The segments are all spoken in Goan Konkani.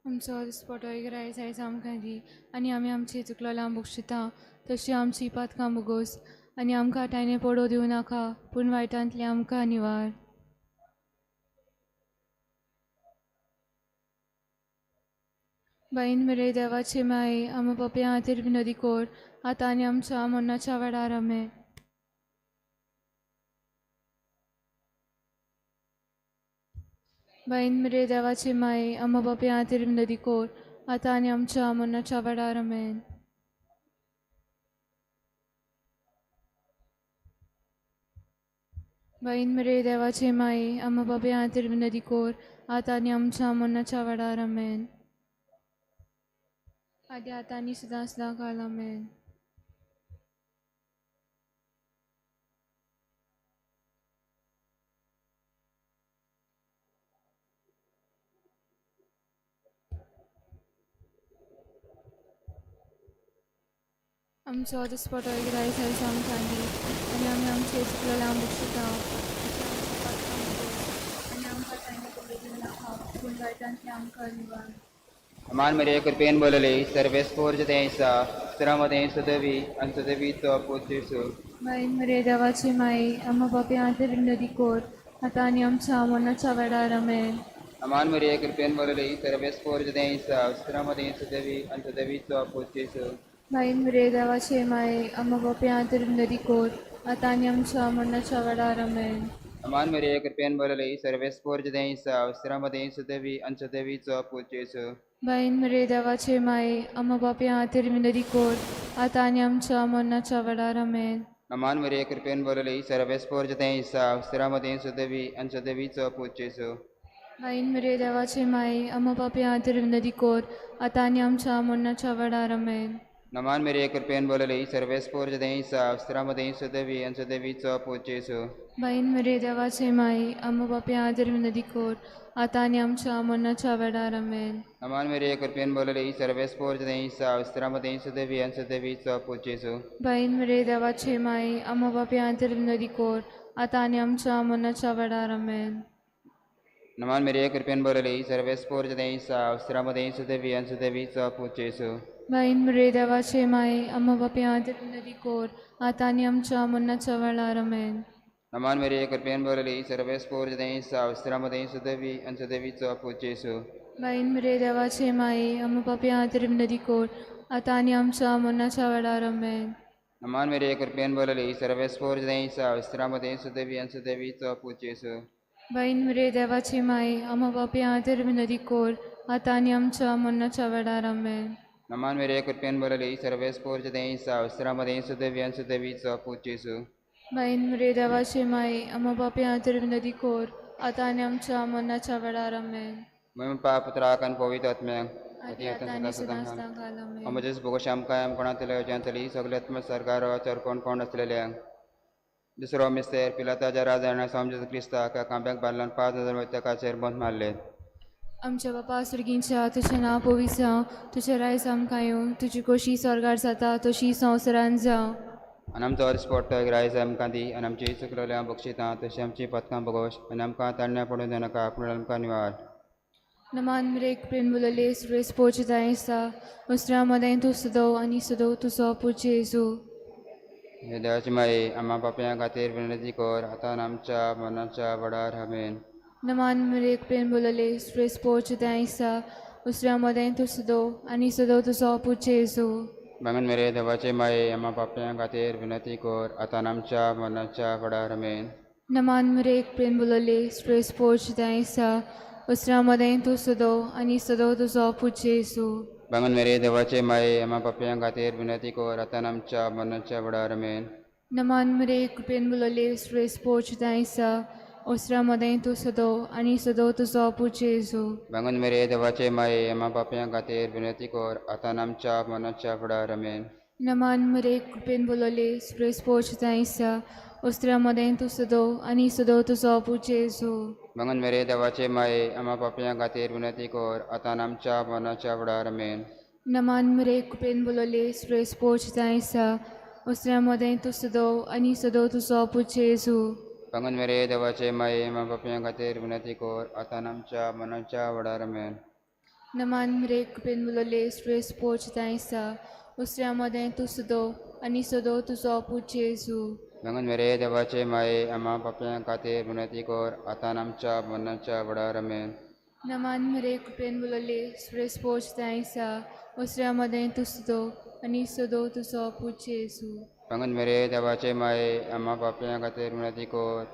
आमचो दिसपटो गिरायक आयज आमकां दी आनी आमी आमची चुकलोलां बक्षिता तशी आमची पातकां बोगोस आनी आमकां ताणें पडो दिवं नाका पूण वायटांतलें आमकां निवार. बाईन मेरे देवाचे माये आमा पापया खातीर विनोदी कोर आतां आनी आमच्या मरणाच्या वेळार आमेन. बाईन मेरे देवाचे माये आमा पापया खातीर विनोदी कोर आतां आनी आमच्या मरणाच्या वेळार आमेन. बाईन मेरे देवाचे माये आमा पापया खातीर विनोदी कोर आतां आनी आमच्या मरणाच्या वेळार आमेन. आदी आतां आनी सदां सदां काल आमेन. आमचो दिसपटो गिरायक आयज आमकां दी आनी आमी आमचे चुकलोलां बक्षिता तशी आमची पातकां बोगोस आनी आमकां ताणें पडो दिवं नाका पूण वायटांतलें आमकां निवार. मान मरिये कृपेन बोलले सर्वेस्पोर्ज तेंसा स्त्रामतें सदवी आनी सदवीचो पूत जेजू. बाईन मरिये देवाची माई आमा पापया खातीर विनोदी कोर आतां आनी आमच्या मरणाच्या वेळार आमेन. मान मरिये कृपेन बोलले सर्वेस्पोर्ज तेंसा स्त्रामतें सदवी आनी सदवीचो पूत जेजू. बाईन मरिये देवाचे माये आमा पापया खातीर विनोदी कोर आतां आनी आमच्या मरणाच्या वेळार आमेन. मान मरिये कृपेन बोलले सर्वेस्पोर्ज तेंसा स्त्रामतें सदवी आनी सदवीचो पूत जेजू. बाईन मरिये देवाचे माये आमा पापया खातीर विनोदी कोर आतां आनी आमच्या मरणाच्या वेळार आमेन. मान मरिये कृपेन बोलले सर्वेस्पोर्ज तेंसा स्त्रामतें सदवी आनी सदवीचो पूत जेजू. बाईन मरिये देवाचे माये आमा पापया खातीर विनोदी कोर आतां आनी आमच्या मरणाच्या वेळार आमेन. नमान मरिये कृपेन बोलले सर्वेस्पोर्ज तेंसा स्त्रामतें सदवी आनी सदवीचो पूत जेजू. बाईन मरिये देवाचे माये आमा पापया खातीर विनोदी कोर आतां आनी आमच्या मरणाच्या वेळार आमेन. नमान मरिये कृपेन बोलले सर्वेस्पोर्ज तेंसा स्त्रामतें सदवी आनी सदवीचो पूत जेजू. बाईन मरिये देवाचे माये आमा पापया खातीर विनोदी कोर आतां आनी आमच्या मरणाच्या वेळार आमेन. नमान मरिये कृपेन बोलले सर्वेस्पोर्ज तेंसा स्त्रामतें सदवी आनी सदवीचो पूत जेजू. बाईन मरिये देवाचे माये आमा पापया खातीर विनोदी कोर आतां आनी आमच्या मरणाच्या वेळार आमेन. नमान मरिये कृपेन बोलले सर्वेस्पोर्ज तेंसा स्त्रामतें सदवी आनी सदवीचो पूत जेजू. बाईन मरिये देवाचे माये आमा पापया खातीर विनोदी कोर आतां आनी आमच्या मरणाच्या वेळार आमेन. नमान मरिये कृपेन बोलले सर्वेस्पोर्ज तेंसा स्त्रामतें सदवी आनी सदवीचो पूत जेजू. बाईन मरिये देवाचे माये आमा पापया खातीर विनोदी कोर आतां आनी आमच्या मरणाच्या वेळार आमेन. नमान मरिये कृपेन बोलले सर्वेस्पोर्ज तेंसा स्त्रामतें सदवी आनी सदवीचो पूत जेजू. बाईन मरिये देवाचे माये आमा पापया खातीर विनोदी कोर आतां आनी आमच्या मरणाच्या वेळार आमेन. महिमा पाप पुत्राक आनी पवित्र आत्म्याक आदी आतां आनी सदां सदां काल आमेन. म्हजेच भोगोश आमकां कोणांतले जांतली सगळ्यात सरकार चर कोण कोण आसलेल्यांक. दुसरो मिस्तेर पिलाताच्या राजान स्वामी जेजू क्रिस्ताक खांब्याक बांदल्यान 5000 वैतकाचेर बंद मारले. आमच्या बापा सुर्गींच्या तुजें नांव पवित्र जावं, तुजें रायज आमकां येवं, तुजी खोशी स्वर्गार जाता तशी संवसारांत जावं. आनी आमचो दिसपट्टो गिरायक आमकां दी आनी आमची चुकलेल्या बक्षितां तशी आमची पथकां बगोश आनी आमकां ताण्ण्या पडून दिनाका पूण आमकां निवार. नमान मरेक प्रेम बोलले सुरेश पोच जाय आसा दुसऱ्या मदें तूं सदो आनी सदो तुजो पूत जेजू. हे देवाची माये आमा पापयां खातीर विनंती कर आतां आनी आमच्या मरणाच्या वेळार आमेन. नमान मरेक प्रेम बोलले सुरेश पोच जाय आसा दुसऱ्या मदें तूं सदो आनी सदो तुजो पूत जेजू. बांगन मेरे देवाचे माये आमा पापयां खातीर विनंती कर आतां आनी आमच्या मरणाच्या वेळार आमेन. नमान मरेक प्रेम बोलले सुरेश पोच जाय आसा दुसऱ्या मदें तूं सदो आनी सदो तुजो पूत जेजू. बांगून मेरे देवाचे माये आम्हा पापयां खातीर विनंती कर आतां आमच्या मरणाच्या वेळार आमेन. नमान मरे कृपेन बोलले सुरेश पोच दायसा ओसरा मदें तूं सदो आनी सदो तुजो पूत जेजू. बांगून मेरे देवाचे माये आम्हा पापयां खातीर विनंती कर आतां आमच्या मरणाच्या वेळार आमेन. नमान मरे कृपेन बोलले सुरेश पोच दायसा ओसरा मदें तूं सदो आनी सदो तुजो पूत जेजू. बांगून मेरे देवाचे माये आम्हा पापयां खातीर विनंती कर आतां आमच्या मरणाच्या वेळार आमेन. नमान मरे कृपेन बोलले सुरेश पोच दायसा ओसरा मदें तूं सदो आनी सदो तुजो पूत जेजू. बांगून मेरे देवाचे माये आम्हा पापयां खातीर विनंती कर आतां आमच्या मरणाच्या वेळार आमेन. नमान मरे कृपेन बोलले सुरेश पोच दायसा ओसरा मदें तूं सदो आनी सदो तुजो पूत जेजू. बांगून मेरे देवाचे माये आम्हा पापयां खातीर विनंती कर आतां आमच्या मरणाच्या वेळार आमेन. नमान मरे कृपेन बोलले सुरेश पोच दायसा ओसऱ्या मदें तूं सदो आनी सदो तुजो पूत जेजू. बांगून मेरे देवाचे माये आम्हा पापयां खातीर विनंती कर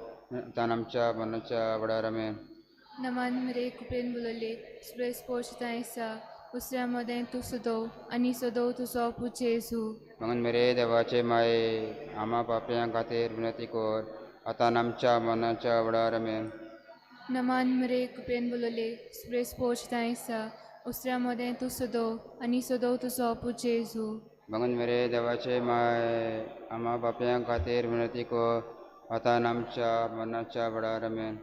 आतां आमच्या मरणाच्या वेळार आमेन. नमान मरे कृपेन बोलले सुरेश पोच दायसा ओसऱ्या मदें तूं सदो आनी सदो तुजो पूत जेजू. बांगून मेरे देवाचे माये आम्हा पापयां खातीर विनंती कर आतां आमच्या मरणाच्या वेळार आमेन. नमान मरे कृपेन बोलले सुरेश पोच दायसा ओसऱ्या मदें तूं सदो आनी सदो तुजो पूत जेजू. बांगून मेरे देवाचे माये आम्हा पापयां खातीर विनंती कर आतां आमच्या मरणाच्या वेळार आमेन.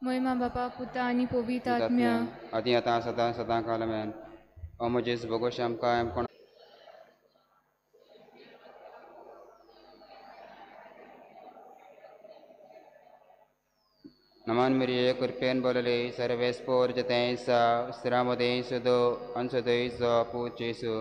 मोय मा बापा पुता आनी पवित्र आत्म्या. आदी आतां सदां सदां काल आमेन. ओ म्हजेस भोगोश आमकां कोण नमान मिरिये कृपेन बोलले सर्वेस पोर जतैसा स्रामदे सुदो अंसदय पूत जेसू.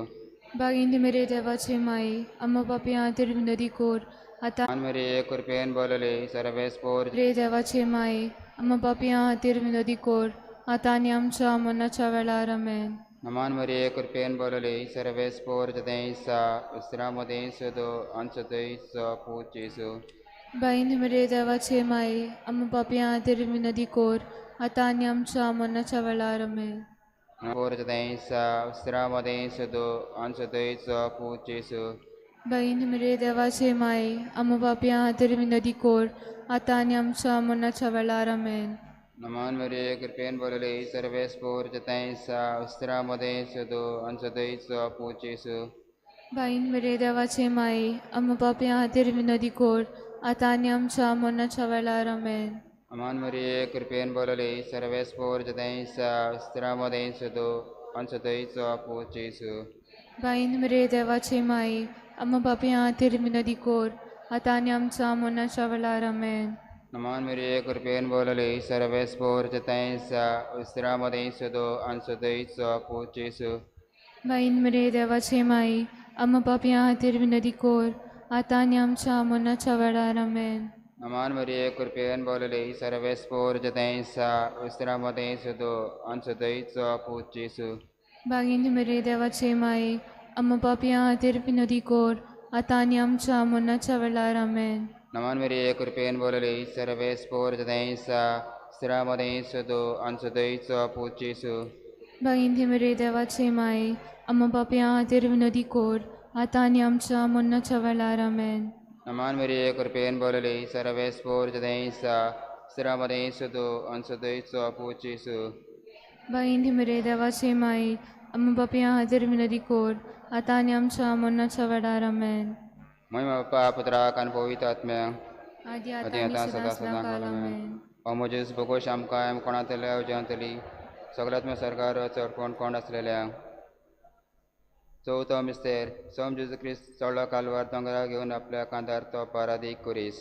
बागीन मेरे देवाचे माये आम्हा पापयां खातीर विनंती कर आतां नमान मिरिये कृपेन बोलले सर्वेस पोर रे देवाचे माये आम्हा पापयां खातीर विनंती कर आतां आनी आमच्या मरणाच्या वेळार आमेन. नमान मरिये कृपेन बोलले सर्वेस पोर जतैसा स्रामदे सुदो अंसदय पूत जेसू. बाईन मेरे देवाचे माये आम्हा पापयां खातीर विनंती कर आतां आनी आमच्या मरणाच्या वेळार आमेन. पोर जतैसा स्रामदे सुदो अंसदय पूत जेसू. बाईन मेरे देवाचे माये आम्हा पापयां खातीर विनंती कर आतां आनी आमच्या मरणाच्या वेळार आमेन. नमान मरिये कृपेन बोलले सर्वेस पोर जतैसा स्रामदे सुदो अंसदय पूत जेसू. बाईन मेरे देवाचे माये आम्हा पापयां खातीर विनंती कर आतां आनी आमच्या मरणाच्या वेळार आमेन. अमान मरिये कृपेन बोलले सर्वेस पोर जतैसा स्रामदे सुदो अंसदय पूत जेसू. बाईन मेरे देवाचे माये आम्हा पापयां खातीर विनंती कर आतां आनी आमच्या मरणाच्या वेळार आमेन. नमान मरिये कृपेन बोलले सर्वेस पोर जतैसा स्रामदे सुदो अंसदय पूत जेसू. बाईन मेरे देवाचे माये आम्हा पापयां खातीर विनंती कर आतां आनी आमच्या मरणाच्या वेळार आमेन. नमान मरिये कृपेन बोलले सर्वेस पोर जतैसा स्रामदे सुदो अंसदय पूत जेसू. बागीन मेरे देवाचे माये आम्हा पापयां खातीर विनंती कर आतां आनी आमच्या मरणाच्या वेळार आमेन. नमान मरिये कृपेन बोलले सर्वेस पोर जतैसा स्रामदे सुदो अंसदय पूत जेसू. बागीन मेरे देवाचे माये आम्हा पापयां खातीर विनंती कर आतां आनी आमच्या मरणाच्या वेळार आमेन. नमान मरिये कृपेन बोलले सर्वेस पोर जतैसा स्रामदे सुदो अंसदय पूत जेसू. बाईन मेरे देवाचे माये आम्हा पापयां खातीर विनंती कर आतां आनी आमच्या मरणाच्या वेळार आमेन. महिमा बापा पुत्राक आनी पवित्र आत्म्याक आदी आदी आतां आनी आतां सदां सदां सदां सदां काल काल आमेन. आमेन. ओ म्हजेस भोगोश आमकां कोणांतल्या उज्यांतली सगळ्यात्म सरकार चड कोण कोण आसलेल्या. चवथो मिस्तेर सोम जेजू क्रिस्त चडलो कालवार दोंगरा घेवन आपल्या कांदार तो पारादीक करीस.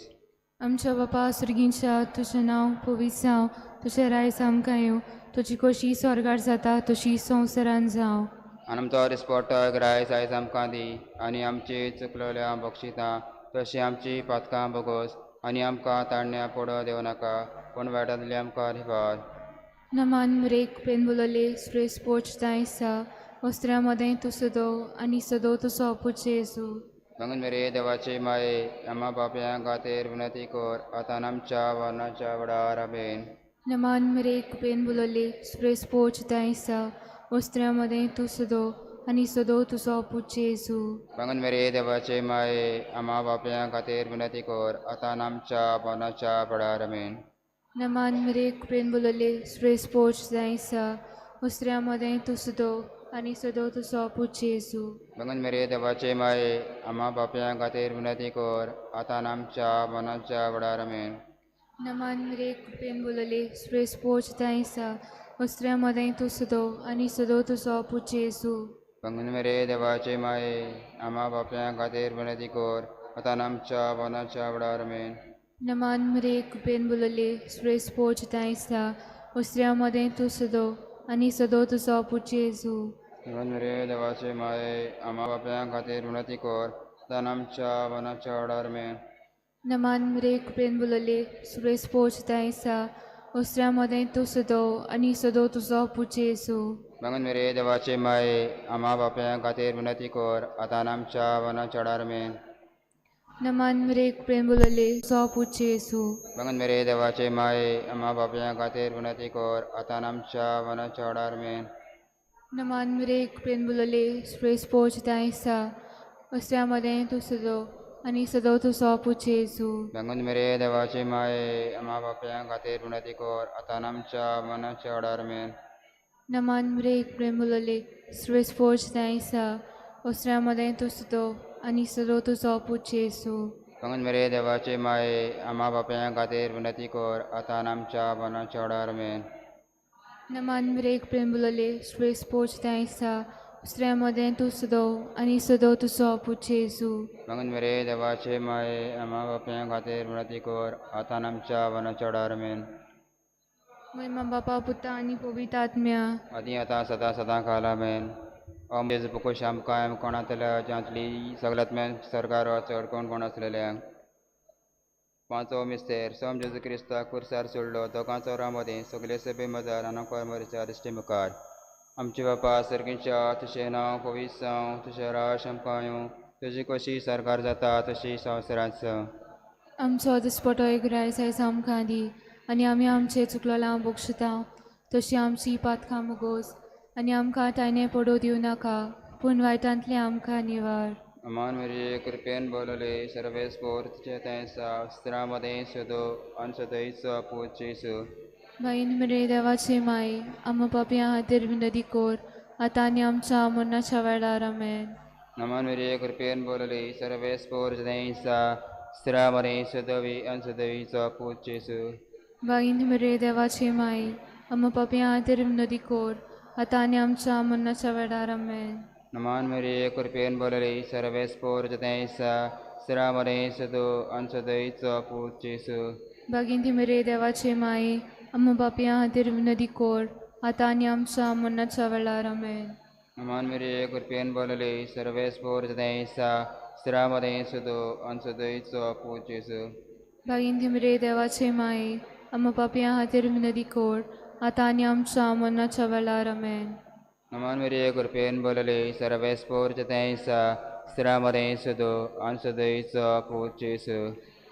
आमच्या बापा सुर्गींच्या तुजें नांव पवित्र जावं, तुजें रायज आमकां येवं, तुजी खोशी स्वर्गार जाता तशी संवसारान जावं. आनी आमचो रिस्पोटो ग्रायस आयज आमकां दी आनी आमची चुकलेल्या बक्षितां तशी आमची पातकां बोगोस आनी आमकां ताळण्या पडो देव नाका पूण वायटांतली आमकां रिपार. नमान मरेक प्रेम बोलले सुरेश पोच दायसा वस्त्रा मदें तूं सदो आनी सदो तुजो पूत जेजू. मागून मेरे देवाचे माये आम्हा पापयां खातीर विनंती कर आतां आमच्या मरणाच्या वेळार आमेन. नमान मरेक प्रेम बोलले सुरेश पोच दायसा वस्त्रा मदें तूं सदो आनी सदो तुजो पूत जेजू. बांगून मेरे देवाचे माये आमा बापयां खातीर विनंती कर आतां आमच्या मरणाच्या वेळार आमेन. नमान मरे कृपेन बोलले श्रेष्ठ पोच जायसा दुसऱ्या मदें तूं सदो आनी सदो तुजो पूत जेजू. बांगून मेरे देवाचे माये आमा बापयां खातीर विनंती कर आतां आमच्या मरणाच्या वेळार आमेन. नमान मरे कृपेन बोलले श्रेष्ठ पोच जायसा दुसऱ्या मदें तूं सदो आनी सदो तुजो पूत जेजू. बांगून मेरे देवाचे माये आमा बापयां खातीर विनंती कर आतां आमच्या मरणाच्या वेळार आमेन. नमान मरे कृपेन बोलले श्रेष्ठ पोच जायसा दुसऱ्या मदें तूं सदो आनी सदो तुजो पूत जेजू. बांगून मेरे देवाचे माये आमा बापयां खातीर विनंती कर आतां आमच्या मरणाच्या वेळार आमेन. नमान मरे कृपेन बोलले श्रेष्ठ पोच जायसा दुसऱ्या मदें तूं सदो आनी सदो तुजो पूत जेजू. बांगून मेरे देवाचे माये आमा बापयां खातीर विनंती कर आतां आमच्या मरणाच्या वेळार आमेन. नमान मरे कृपेन बोलले तुजो पूत जेजू. बांगून मेरे देवाचे माये आमा बापयां खातीर विनंती कर आतां आमच्या मरणाच्या वेळार आमेन. नमान मरे कृपेन बोलले श्रेष्ठ पोच जायसा दुसऱ्या मदें तूं सदो आनी सदो तुजो पूत जेजू. बांगून मेरे देवाचे माये आमा बापयां खातीर विनंती कर आतां आमच्या मरणाच्या वेळार आमेन. नमान मरे कृपेन बोलले श्रेष्ठ पोच जायसा दुसऱ्या मदें तूं सदो आनी सदो तुजो पूत जेजू. बांगून मेरे देवाचे माये आमा बापयां खातीर विनंती कर आतां आमच्या मरणाच्या वेळार आमेन. नमान मरे कृपेन बोलले श्रेष्ठ पोच जायसा दुसऱ्या मदें तूं सदो आनी सदो तुजो पूत जेजू. बांगून मेरे देवाचे माये आमा बापयां खातीर विनंती कर आतां आमच्या मरणाच्या वेळार आमेन. महिमा बापा पुता आनी पवित्र आत्म्या आदी आतां सदां सदां काल आमेन. ओ जेजू पुकोश आमकां कोणांतल्या जांतली सगल्यांत सरकार चड कोण कोण आसलेल्यांक. पांचवो मिस्तेर सम जेजू क्रिस्ताक पुरसार सोडलो दोगां चोरां मदीं सगळे सभे मजार आनी मरिच्या दिश्टी मुखार. आमचे बापा सर्गीच्या तुजें नांव पवित्र जावं तुजें राज आमकां येवं तुजी कशी सरकार जाता तशी संवसारांत जावं. आमचो दिसपटो एक रायस आयज आमकां दी आनी आमी आमचे चुकलोलां बक्षता तशी आमची पातकां मुगोस आनी आमकां तायने पडो दिवं नाका पूण वायटांतलें आमकां निवार. अमान मेरे कृपेन बोलले सर्वेस पोर तुझे तें स्त्रा मदें सदो आनी सदयचो पूत जेजू. बाईन मरे देवाची माई आमा पापयां खातीर विनंती कर आतां आनी आमच्या मरणाच्या वेळार आमेन. नमन मेरे कृपेन बोलले सर्वेस पोर तुझे स्त्रा मदें सदवी आनी सदयचो पूत जेजू. बाईन मरे देवाची माई आमा पापयां खातीर विनंती कर आतां आनी आमच्या मरणाच्या वेळार आमेन. नमन मेरे कृपेन बोलले सर्वेस पोर तुझे स्त्रा मदें सदो आनी सदयचो पूत जेजू. बागीन मरे देवाचे माई आमा पापयां खातीर विनंती कर आतां आनी आमच्या मरणाच्या वेळार आमेन. नमन मेरे कृपेन बोलले सर्वेस पोर तुझे स्त्रा मदें सदो आनी सदयचो पूत जेजू. बागीन मरे देवाचे माई आमा पापयां खातीर विनंती कर आतां आनी आमच्या मरणाच्या वेळार आमेन. नमन मेरे कृपेन बोलले सर्वेस पोर तुझे स्त्रा मदें सदो आनी सदयचो पूत जेजू.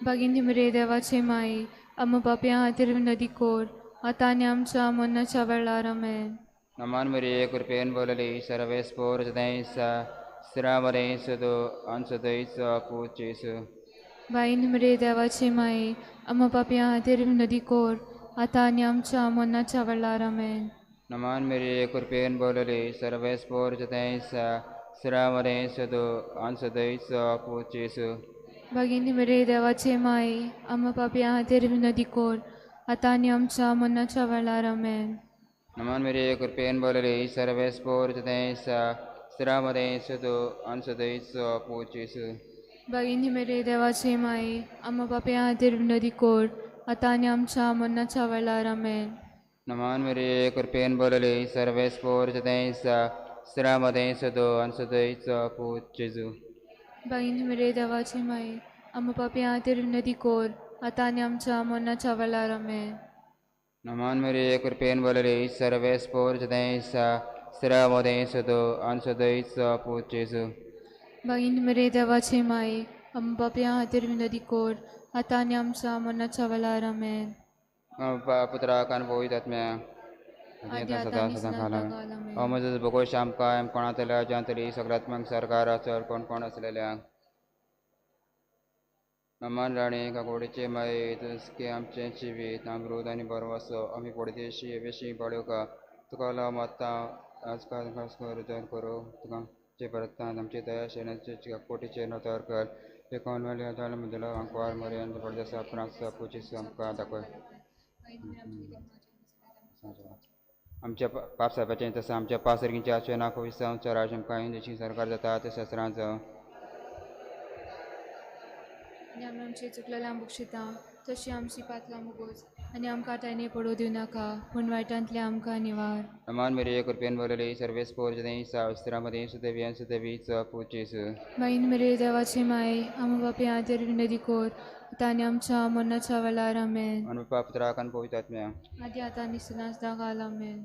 बागीन मरे देवाचे माई आमा पापयां खातीर विनंती कर आतां आनी आमच्या मरणाच्या वेळार आमेन. नमन मेरे कृपेन बोलले सर्वेस पोर तुझे स्त्रा मदें सदो आनी सदयचो पूत जेजू. बाईन मरे देवाचे माई आमा पापयां खातीर विनंती कर आतां आनी आमच्या मरणाच्या वेळार आमेन. नमन मेरे कृपेन बोलले सर्वेस पोर तुझे स्त्रा मदें सदो आनी सदयचो पूत जेजू. बागीन मरे देवाचे माई आमा पापयां खातीर विनंती कर आतां आनी आमच्या मरणाच्या वेळार आमेन. नमन मेरे कृपेन बोलले सर्वेस पोर तुझे स्त्रा मदें सदो आनी सदयचो पूत जेजू. बागीन मरे देवाचे माई आमा पापयां खातीर विनंती कर आतां आनी आमच्या मरणाच्या वेळार आमेन. नमन मेरे कृपेन बोलले सर्वेस पोर तुझे स्त्रा मदें सदो आनी सदयचो पूत जेजू. बाईन मरे देवाचे माई आमा पापयां खातीर विनंती कर आतां आनी आमच्या मरणाच्या वेळार आमेन. नमन मेरे कृपेन बोलले सर्वेस पोर तुझे स्त्रा मदें सदो आनी सदयचो पूत जेजू. बाईन मरे देवाचे माई आमा पापयां खातीर विनंती कर आतां आनी आमच्या मरणाच्या वेळार आमेन. पुत्राक आनी पवित्र आत्म्याक. आदी सदां आतां सदां सदां खाला काल आमेन. ओ म्हजो भोगोश आमकां कोणातल्या ज्यांतली सगळ्यात्मक सरकार चड कोण कोण आसलेल्या नमन राणी काकोडीचे माये तुसके आमचें जिवीत अमृत आनी बरो आमी पडदेशी विशीं पळोवका तुका लाव मात्ता आजकाल खास करून करूं तुका आमचे परतान आमचे दया शेणाचे काकोटीचे नोतर कर देखून मुदलो आंकवार मरेन पडदेसा आपणाक पुचीस आमकां दाखय. आमच्या पाप साहेबाचें तसं आमच्या पासर्गींच्या आशेना पवित्र राज आमकां जशी सरकार जाता ते शस्त्रां जावं. आनी आमी आमचे चुकलेले आम बक्षिता तशी आमची पातलां मुगोज आनी आमकां तांणी पडोवं दिवं नाका पूण वायटांतलें आमकां निवार. नमान मेरे कृपेन भरलेली सर्वेस पोर शास्त्रामध्ये सुदेवी सुदेवीच पूजेस. बाईन मेरे देवाची माय आम बापे आदर विनंती कोर आतां आनी आमच्या मरणाच्या वेळार आमेन. अनुपा पुत्राक आनी पवित्र आत्म्या आदी आतां आनी सदां सदां काल आमेन.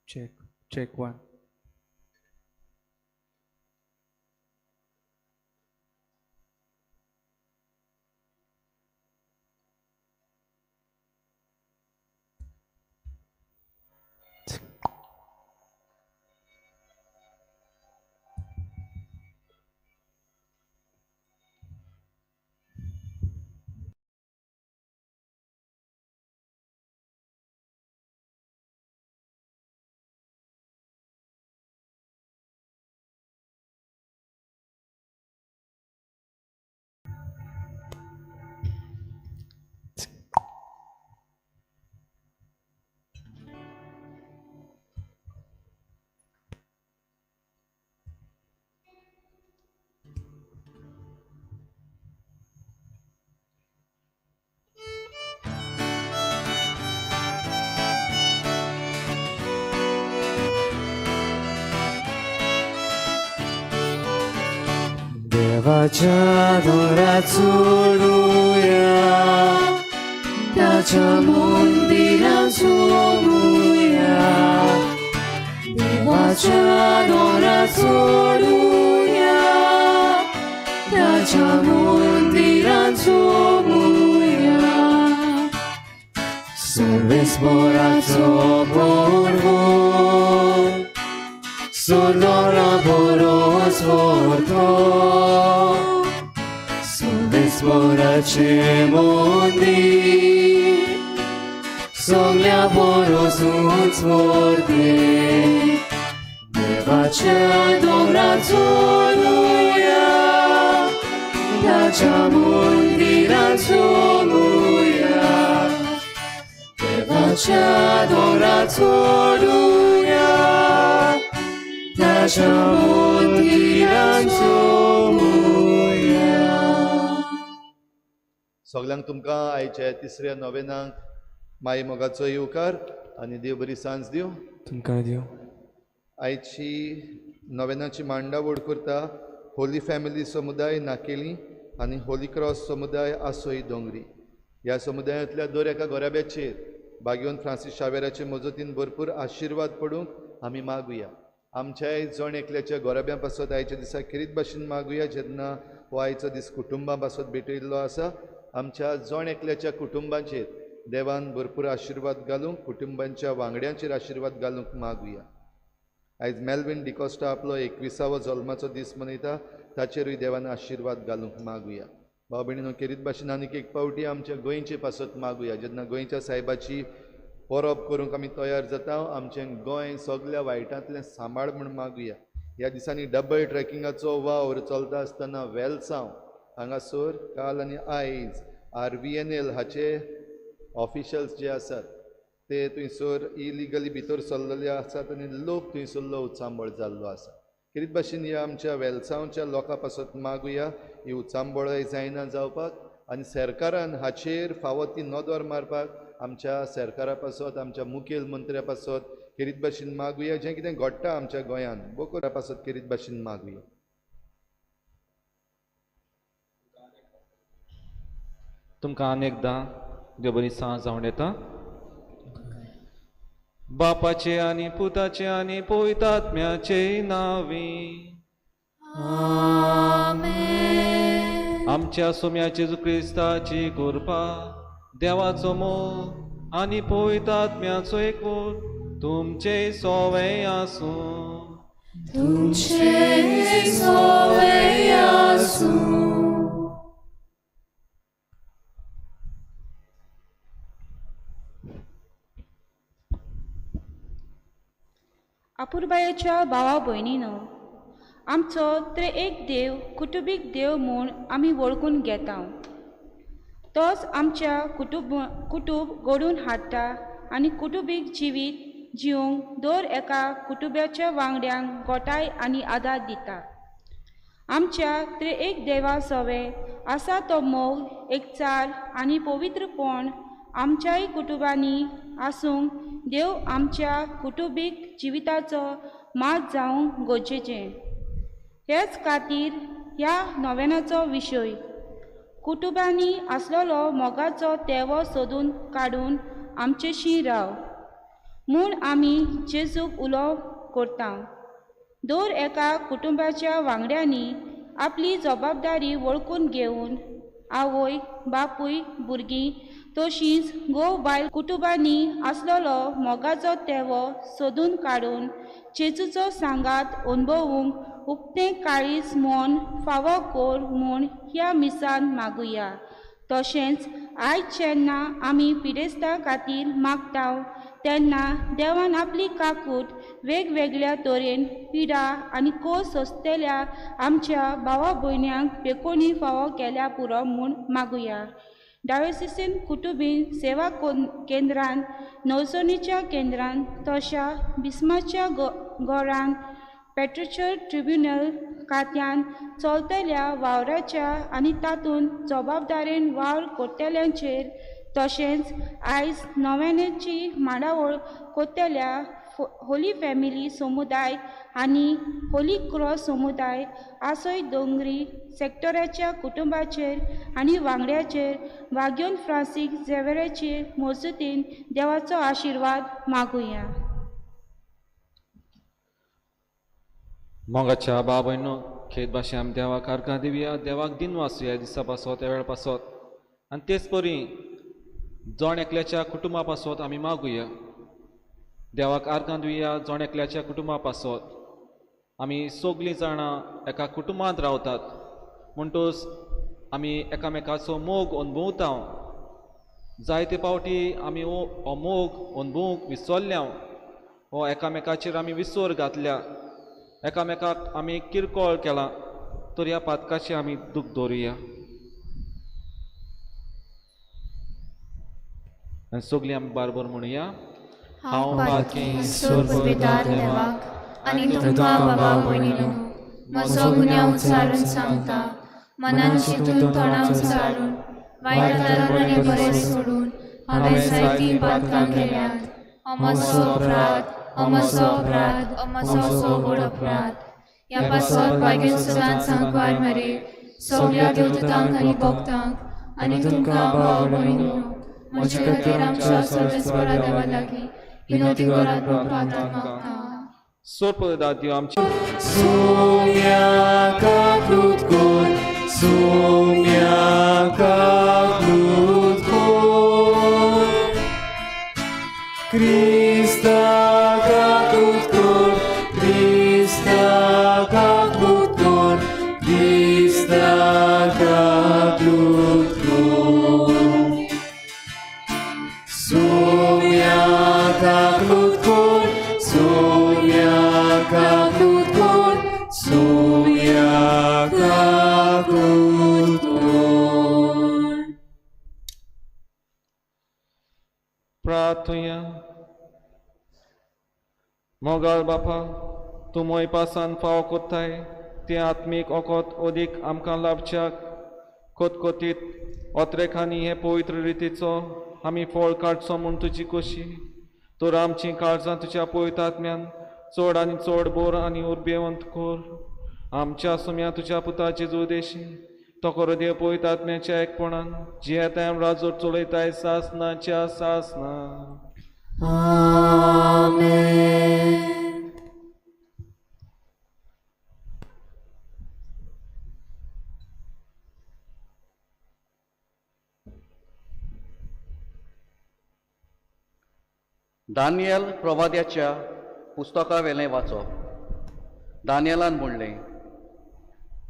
Check, check one. देवाच्या दोरात सोडूया ताच्या मंदिरात सोडूया देवाच्या दोरात सोडूया ताच्या मंदिरात सोडूया सर्वेस्पराचो पर्व सोडोरा बरोच व्हरतो सर्वेस्पराचें मंदीर सगल्या बरोसूच व्हरतें देवाच्या दोंगरार चलुया ताच्या मंदिरात चलुया देवाच्या दोंगरार चलुया ताच्या मंदिरात चलुया. सगल्यांक तुमकां आयच्या तिसऱ्या नोवेनाक माई मोगाचो येवकार आनी देव बरी सांज दिवं. तुमकां दिवं. आयची नोवेनाची मांडावळ करता होली फॅमिली समुदाय नाकेली आनी होली क्रॉस समुदाय आसोई दोंगरी. ह्या समुदायांतल्या दर एका गोराब्याचेर बागेवन फ्रांसीस शावेराचे मजतीन भरपूर आशिर्वाद पडूंक आमी मागुया. आमच्याय जण एकल्याच्या गोराब्यां पासत आयच्या दिसा खेरीत भाशेन मागुया जेन्ना हो आयचो दीस कुटुंबां पासत भेटयल्लो आसा. आमच्या जण एकल्याच्या कुटुंबाचेर देवान भरपूर आशिर्वाद घालूंक कुटुंबांच्या वांगड्यांचेर आशिर्वाद घालूंक मागुया. आयज मेल्विन डिकॉस्टा आपलो 21वो जल्माचो दीस मनयता ताचेरूय देवान आशिर्वाद घालूंक मागुया. भाव भयणीनो, खेरीत भाशेन आनीक एक पावटी आमच्या गोंयचे पासत मागुया. जेन्ना गोंयच्या सायबाची परब करूंक आमी तयार जाता, आमचें गोंय सगल्या वायटांतलें सांबाळ म्हूण मागुया. ह्या दिसांनी डबल ट्रॅकिंगाचो वावर चलता आसतना वेलसांव हांगासर काल आनी आयज RVNL हाचे ऑफिशल्स जे आसात ते थंयसर इलिगली भितर सरलेले आसात आनी लोक थंयसरलो उचांबळ जाल्लो आसा. खेरीत भाशेन ह्या आमच्या वेलसांवच्या लोकां पासत मागुया, ही उचांबळय जायना जावपाक आनी सरकारान हाचेर फावो ती नदर मारपाक आमच्या सरकारा पासत, आमच्या मुखेल मंत्र्या पासत खेरीत भाशेन मागुया. जें कितें घडटा आमच्या गोंयांत बोकोरा पासत खेरीत भाशेन मागुया. तुमकां आनी एकदां देव बरी सांज जावन येता. बापाचे आनी पुताचे आनी पवित्र आत्म्याचे नांवी आमच्या सोम्या जेजू क्रिस्ताची कृपा, देवाचो मोग आनी पवित्र आत्म्याचो एकवट तुमचे सोवे आसूं. तुमचे सोवे आसूं. अपुरबायेच्या भावा भयणीनो, आमचो त्रिएक देव कुटुंबीक देव म्हूण आमी वळखून घेता. तोच आमच्या कुटुंब घडोवन हाडटा आनी कुटुंबीक जिवीत जिवंक दर एका कुटुंबाच्या वांगड्यांक गोठाय आनी आदार दिता. आमच्या त्रिएक देवा सवे आसा तो मोग, एकचार आनी पवित्रपण आमच्याय कुटुंबांनी आसूंक देव आमच्या कुटुंबीक जिविताचो मात जावंक गरजेचें. हेच खातीर ह्या नोवेनाचो विशय कुटुंबांनी आसलेलो मोगाचो तेवो सोदून काडून आमचेशी राव म्हूण आमी जेजूक उलो करता. दर एका कुटुंबाच्या वांगड्यांनी आपली जबाबदारी वळखून घेवन आवय, बापूय, भुरगीं तशींच घोव बायल कुटुंबांनी आसलेलो मोगाचो तेवो सोदून काडून जेजूचो सांगात अणभवूंक उक्तें काळीज मन फावो कर म्हूण ह्या मिसान मागुया. तशेंच आयज जेन्ना आमी पिडेस्तां खातीर मागता तेन्ना देवान आपली काकूट वेगवेगळ्या तरेन पिडा आनी कोस सोंसतल्या आमच्या भावा भयण्यांक बेकोणी फावो केल्या पुरो म्हूण मागुया. डायोसिसन कुटुंबीक सेवा केंद्रान, नवसणीच्या केंद्रान, तशा बिस्माच्या घरान, पेट्रोचर ट्रिब्युनल खात्यान चलतल्या वावराच्या आनी तातूंत जबाबदारेन वावर करतल्यांचेर, तशेंच आयज नव्यानेची मांडावळ करतल्या होली फॅमिली समुदाय आनी होली क्रॉस समुदाय आसोय दोंगरी सेक्टराच्या कुटुंबाचेर आनी वांगड्याचेर वाग्योन फ्रांसीक झेवेराचे मजतीन देवाचो आशिर्वाद मागुया. मोगाच्या बाबयनो, खेत भाशे आमी देवाक आर्गां दिवया, देवाक दिनवासुया दिसा पासत, ह्या वेळा पासत आनी तेच परी जण एकल्याच्या कुटुंबा पासत आमी मागुया. देवाक आर्गां दिवया जण एकल्याच्या कुटुंबा पासत. आमी सगळीं जाणां एका कुटुंबांत रावतात म्हणटच आमी एकामेकाचो मोग अणभवता. जायते पावटी आमी हो मोग अणभवूंक विसरल्या, हो एकामेकाचेर आमी विसर घातल्या, एकामेकाक आमी किरकोळ केला, तर ह्या पातकाचें आमी दूख दवरुया आनी सगळीं आमी बारबर म्हणुया. हांव पातकी सोर्पविदार देवाक आनी तुमकां बाबा भयणीनो म्हजो गुन्यांव उचारून सांगता. मनान चिंतून तोंडान उचारून वायट आनी बरें सोडून हांवें जायतीं पातकां केल्यांत. म्हजो अपराध, म्हजो अपराध, म्हजो व्हड अपराध. ह्या पासत भाग्योन सदांच सांकवार मरे सगळ्या देवदूतांक आनी भक्तांक आनी तुमकां भाव भयणीनो म्हजे खातीर आमच्या सर्वेस्परा देवा लागीं विनोती करात म्हूण प्रार्थना मागता. सोर्पदाद आमची सोम्या काकूत कोर, सोम्या काकूत कोर, क्रिस्ता काकूत कोर, क्रिस्ता काकूत कोर, क्रिस्ता काकूत. काकूत कोर, सोम्या काकूत कोर, सोम्या काकूत कोर. प्रार्थुया. मोगाळ बापा, तूं मोयपासान फाव कोत्ताय तें आत्मीक ओकोत ओदीक आमकां लाभच्याक कोतकोतीत ओत्रेखांनी हे पवित्र रितीचो आमी फळ काडचो म्हूण तुजी खोशी. तर आमचीं काळजां तुज्या पवित्र आत्म्यान चड आनी चड बोर आनी उर्बेवंत कोर. आमच्या सुम्या तुज्या पुता जेजू देशी तो करो देव पवित्र आत्म्याच्या एकपणान जियेताय राजोट चलयताय सासनाच्या सासना. आमेन. दानियल प्रवाद्याच्या पुस्तकावेलें वाचप. दानियलान म्हणलें,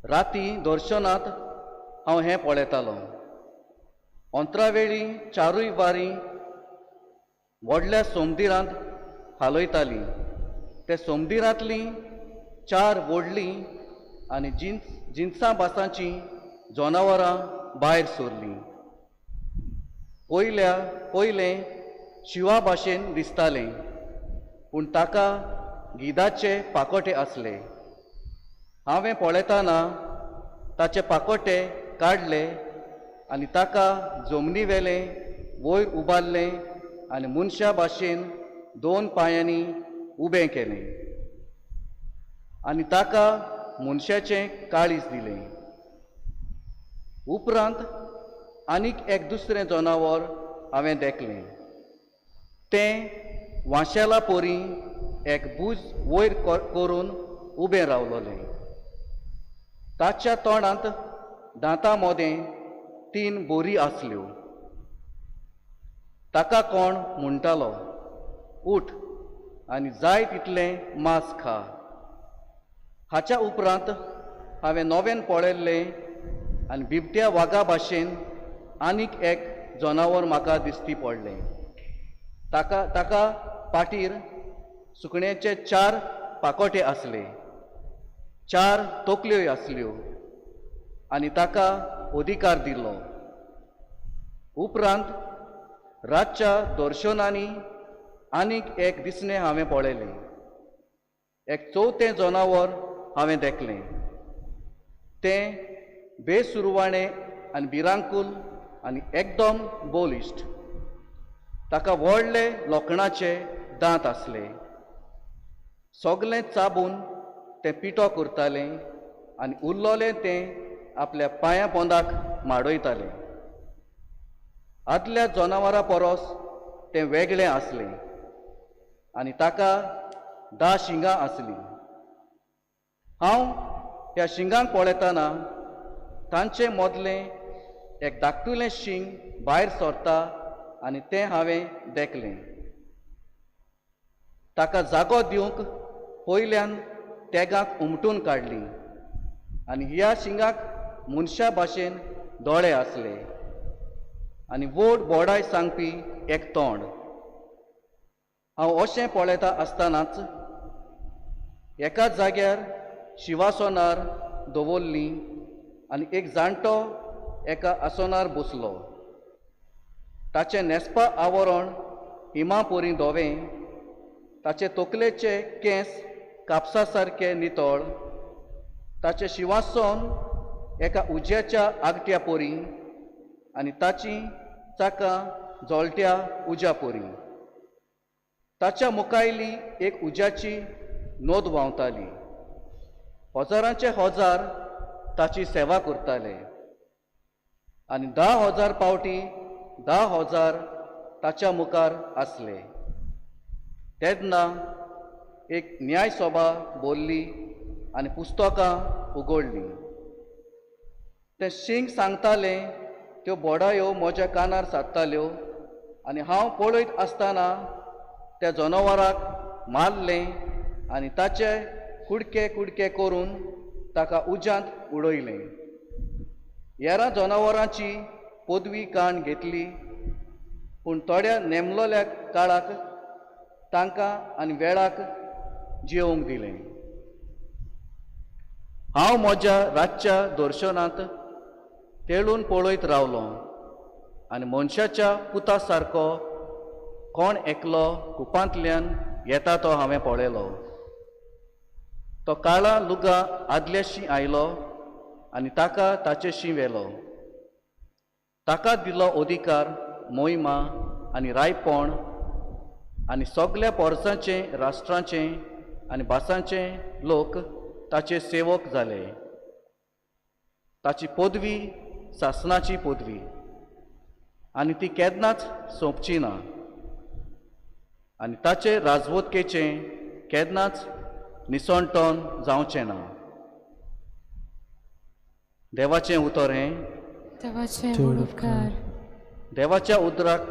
राती दर्शनांत हांव हें पळयतालों. अंतरावेळी चारूय वारी व्हडल्या सोमदिरांत हालयतालीं. ते सोमदिरांतलीं चार व्हडलीं आनी जिन्सां भासांचीं जनावरां भायर सरलीं. पयलें शिवा भाशेन दिसतालें, पूण ताका गिदाचे पाकोटे आसले. हांवें पळयतना ताचे पाकोटे काडले आनी ताका जमनी वेलें वयर उबारलें आनी मनशा भाशेन दोन पांयांनी उबें केलें आनी ताका मनशाचें काळीज दिलें. उपरांत आनीक एक दुसरें जनावर हांवें देखलें. तें वांशेला पोरी एक बूज वयर करून उबें रावलोलें. ताच्या तोंडांत दांतां मोदें 3 बोरी आसल्यो. ताका कोण म्हणटालो, उठ आनी जाय तितलें मांस खा. हाच्या उपरांत हांवें नव्यान पळयल्लें आनी बिबट्या वागा भाशेन आनीक एक जनावर म्हाका दिसती पडलें. ताका पाटीर सुकण्याचे 4 पाकोटे आसले, 4 तोकल्योय आसल्यो आनी ताका अधिकार दिलो. उपरांत रातच्या दर्शनांनी आनीक एक दिसणें हांवें पळयलें. एक चवथें जनावर हांवें देखलें. तें बेसुरवाणें आनी भिरांकूल आनी एकदम बलिश्ट. ताका व्हडले लोखणाचे दांत आसले. सगलें चाबून तें पिठो करतालें आनी उरलोलें तें आपल्या पांयां पोंदाक माडयतालें. आदल्या जनावरां परस तें वेगळें आसलें आनी ताका 10 शिंगां आसलीं. हांव ह्या शिंगांक पळयतना तांचे मदलें एक धाकटुलें शींग भायर सरता आनी तें हांवें देखलें. ताका जागो दिवंक पयल्यान तेगाक उमटून काडली आनी ह्या शिंगाक मनशा भाशेन दोळे आसले आनी व्हड बोडाय सांगपी एक तोंड. हांव अशें पळयता आसतनाच एकाच जाग्यार शिवासनार दवरली आनी एक जाणटो एका आसनार बसलो. ताचें न्हेसपा आवरण हिमा परी धवें, ताचे तकलेचे केंस कापसा सारके नितळ, ताचें शिवासन एका उज्याच्या आगट्या परी आनी ताची चाकां जळट्या उज्या परी. ताच्या मुखायली एक उज्याची नोद व्हांवताली. हजारांचे हजार ताची सेवा करताले आनी 10,000 पावटी 10,000 ताच्या मुखार आसले. तेन्ना एक न्यायसभा बोल्ली आनी पुस्तकां उगडलीं. तें शींग सांगतालें त्यो बोडायो म्हज्या कानार सादताल्यो आनी हांव पळयत आसतना त्या जनावराक मारलें आनी ताचे कुडके कुडके करून ताका उज्यांत उडयलें. हेरां जनावरांची पदवी काण घेतली, पूण थोड्या नेमलोल्या काळाक तांकां आनी वेळाक जियोवंक दिलें. हांव म्हज्या रातच्या दर्शनांत तेळून पळयत रावलो आनी मनशाच्या पुता सारको कोण एकलो कुपांतल्यान येता तो हांवें पळयलो. तो काळा लुगा आदल्याशी आयलो आनी ताका ताचेशी व्हेलो. ताका दिलो अधिकार, मोहिमा आनी रायपण आनी सगल्या पोरसांचे, राष्ट्रांचे आनी भासांचे लोक ताचे सेवक जाले. ताची पदवी सासनाची पदवी आनी ती केन्नाच सोंपची ना आनी ताचे राजवटकेचें केन्नाच निसणटण जावचें ना. देवाचें उतर हें. देवाचें व्हड उपकार. देवाच्या उतराक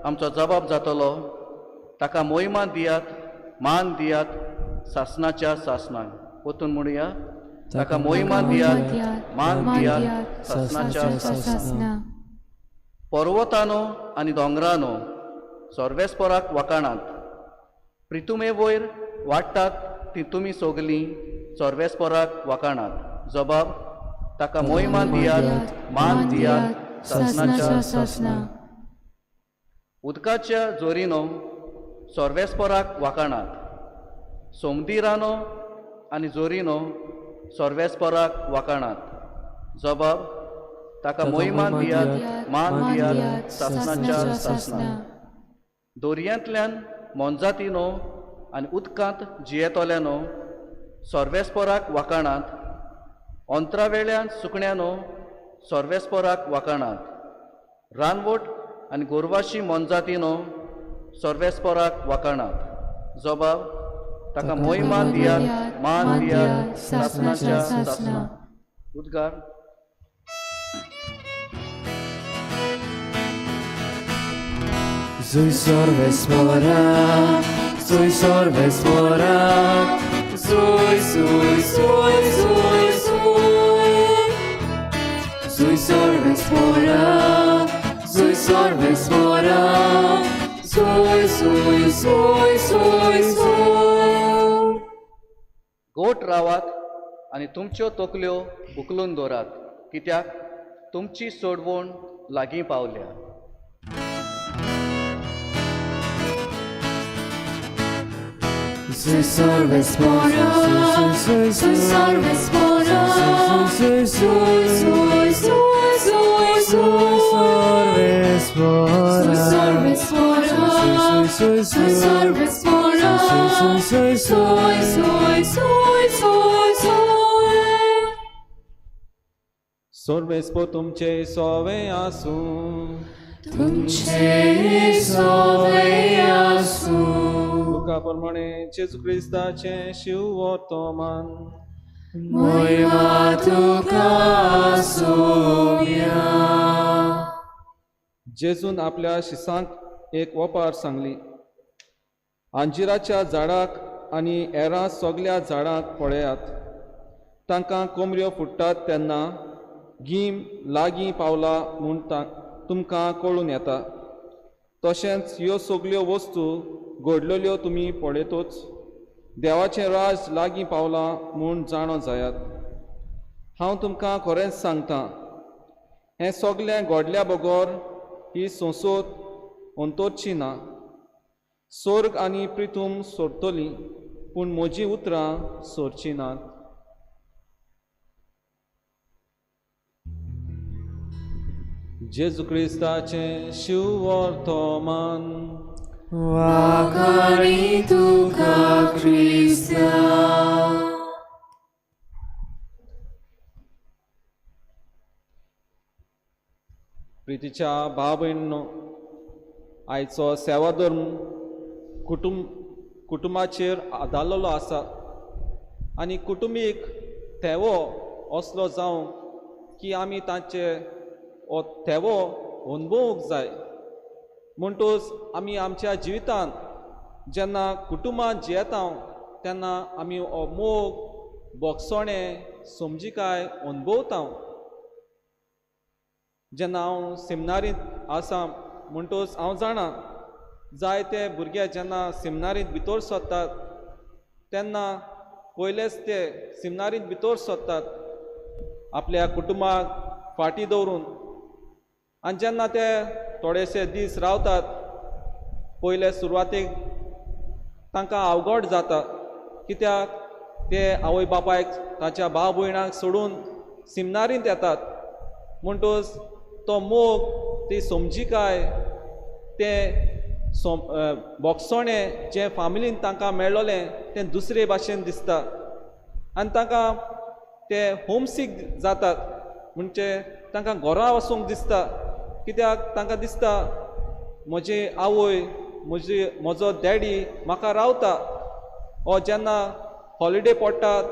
आमचो जबाब जातलो. ताका मोहिमा दियात, मान दियात सासनाच्या सासनाक. वतून म्हणुया, ताका मोहिमा दियात, मान दियात सासनाच्या सासनाक. पर्वतानो आनी दोंगरानो सर्वेस्पराक वाकाणात, प्रितुमे वयर वाडटात ती तुमी सगलीं सर्वेस्पराक वाकाणात. जबाब, ताका मोहिमा दियात, मान दियात सासनाच्या सासनाक. उदकाच्या जोरीनो सर्वेस्पराक वाकाणात, सोमदिरानो आनी जोरीनो सर्वेस्पराक वाकाणात. जबाब, ताका मोहिमा दियात, मान दियात सासनाच्या सासनाक. दोरयांतल्यान मोनजातीनो आनी उदकांत जियेतल्यानो सर्वेस्पराक वाकाणात, अंतरावेल्यान सुकण्यानो सर्वेस्पराक वाकाणात, रानवट आनी गोरवाशी मोनजातीनो सर्वेस्पराक वाकाणात. जबाब, ताका मोहिमा दियात, मान दियात सासनाच्या सासनाक. उद्गार. Zui sorvesporak, zui sorvesporak, zui, zui, zui, zui, zui. Zui sorvesporak, zui sorvesporak, zui, zui, zui, zui, zui. गोट रावात आनी तुमच्यो तकल्यो उखलून दवरात, कित्याक तुमची सोडवण लागीं पावल्या. Zui sorvesporak, zui sorvesporak, zui, zui, zui, zui, zui. Zui sorvesporak, zui sorvesporak, zui, zui, zui, zui, zui. सर्वेस्पोर तुमचे सोवे आसूं. तुमचे सोवे आसूं. लुका प्रमाणे जेजू क्रिस्ताचें शिव वर्तमान. मोहिमा तुका आसूया. जेजून आपल्या शिसांक एक ओपार सांगली. अंजिराच्या झाडाक आनी हेरां सगल्या झाडांक पळयात. तांकां कोमऱ्यो फुट्टात तेन्ना गीम लागीं पावला म्हूण तुमकां कळून येता. तशेंच ह्यो सगल्यो वस्तू घडलेल्यो तुमी पळयतूच देवाचें राज लागीं पावलां म्हूण जाणो जायात. हांव तुमकां खरेंच सांगता, हें सगलें घडल्या बगर ही संसद अंतरची ना. स्वर्ग आनी प्रिथूम सोडटली, पूण म्हजीं उतरां सोडचीं नात. जेजू क्रिस्ताचें शिव वर्तमान. वाखाणी तुका क्रिस्ता. प्रितीच्या भाव भयणींनो, आयचो सेवाधर्म कुटुंबाचेर आदारलेलो आसा आनी कुटुंबीक थेवो असलो जावंक की आमी तांचे हो थेवो अनुभवूंक जाय. म्हणटूच आमी आमच्या जिवितांत जेन्ना कुटुंबांत जियेता तेन्ना आमी हो मोग, भोगसणें, समजिकाय अनुभवता. जेन्ना हांव सेमिनारींत आसा म्हणटूच हांव जाणा जायते भुरगे जेन्ना सिमनारींत भितर सरतात तेन्ना पयलेच ते सिमनारींत भितर सरतात आपल्या कुटुंबाक फाटीं दवरून, आनी जेन्ना ते थोडेशे दीस रावतात पयले सुरवातेक तांकां अवघड जाता, कित्याक ते आवय बापायक ताच्या भाव भयणाक सोडून सिमनारींत येतात. म्हणटकच तो मोग, ती समजिकाय, तें बोगसणें जें फामिलीन तांकां मेळ्ळोलें तें दुसरे भाशेन दिसता आनी तांकां ते होमसीक जातात, म्हणजे तांकां घरा वचूंक दिसता, कित्याक तांकां दिसता म्हजी आवय म्हजो डॅडी म्हाका रावता, ओ जेन्ना हॉलिडे पडटात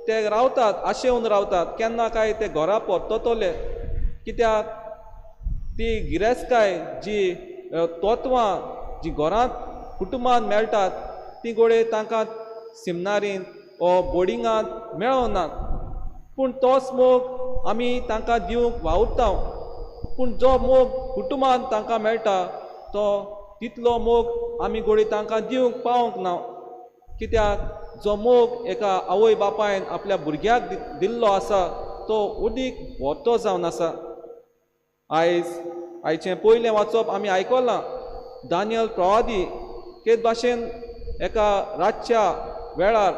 ते रावतात, आशेवन रावतात केन्ना काय ते घरा परततले, कित्याक ती गिरेस्तकाय जी तत्वां जी घरांत कुटुंबांत मेळटात ती गोडे तांकां सिमनारींत ओ बोर्डिंगांत मेळनात. पूण तोच मोग आमी तांकां दिवंक वावुरता, पूण जो मोग कुटुंबांत तांकां मेळटा तो तितलो मोग आमी गोडे तांकां दिवंक पावंक ना, कित्याक जो मोग एका आवय बापायन आपल्या भुरग्याक दिल्लो आसा तो उदीक व्हरतो जावन आसा. आयज आयचें पयलें वाचप आमी आयकलां, दानियल प्रवादी तेच भाशेन एका रातच्या वेळार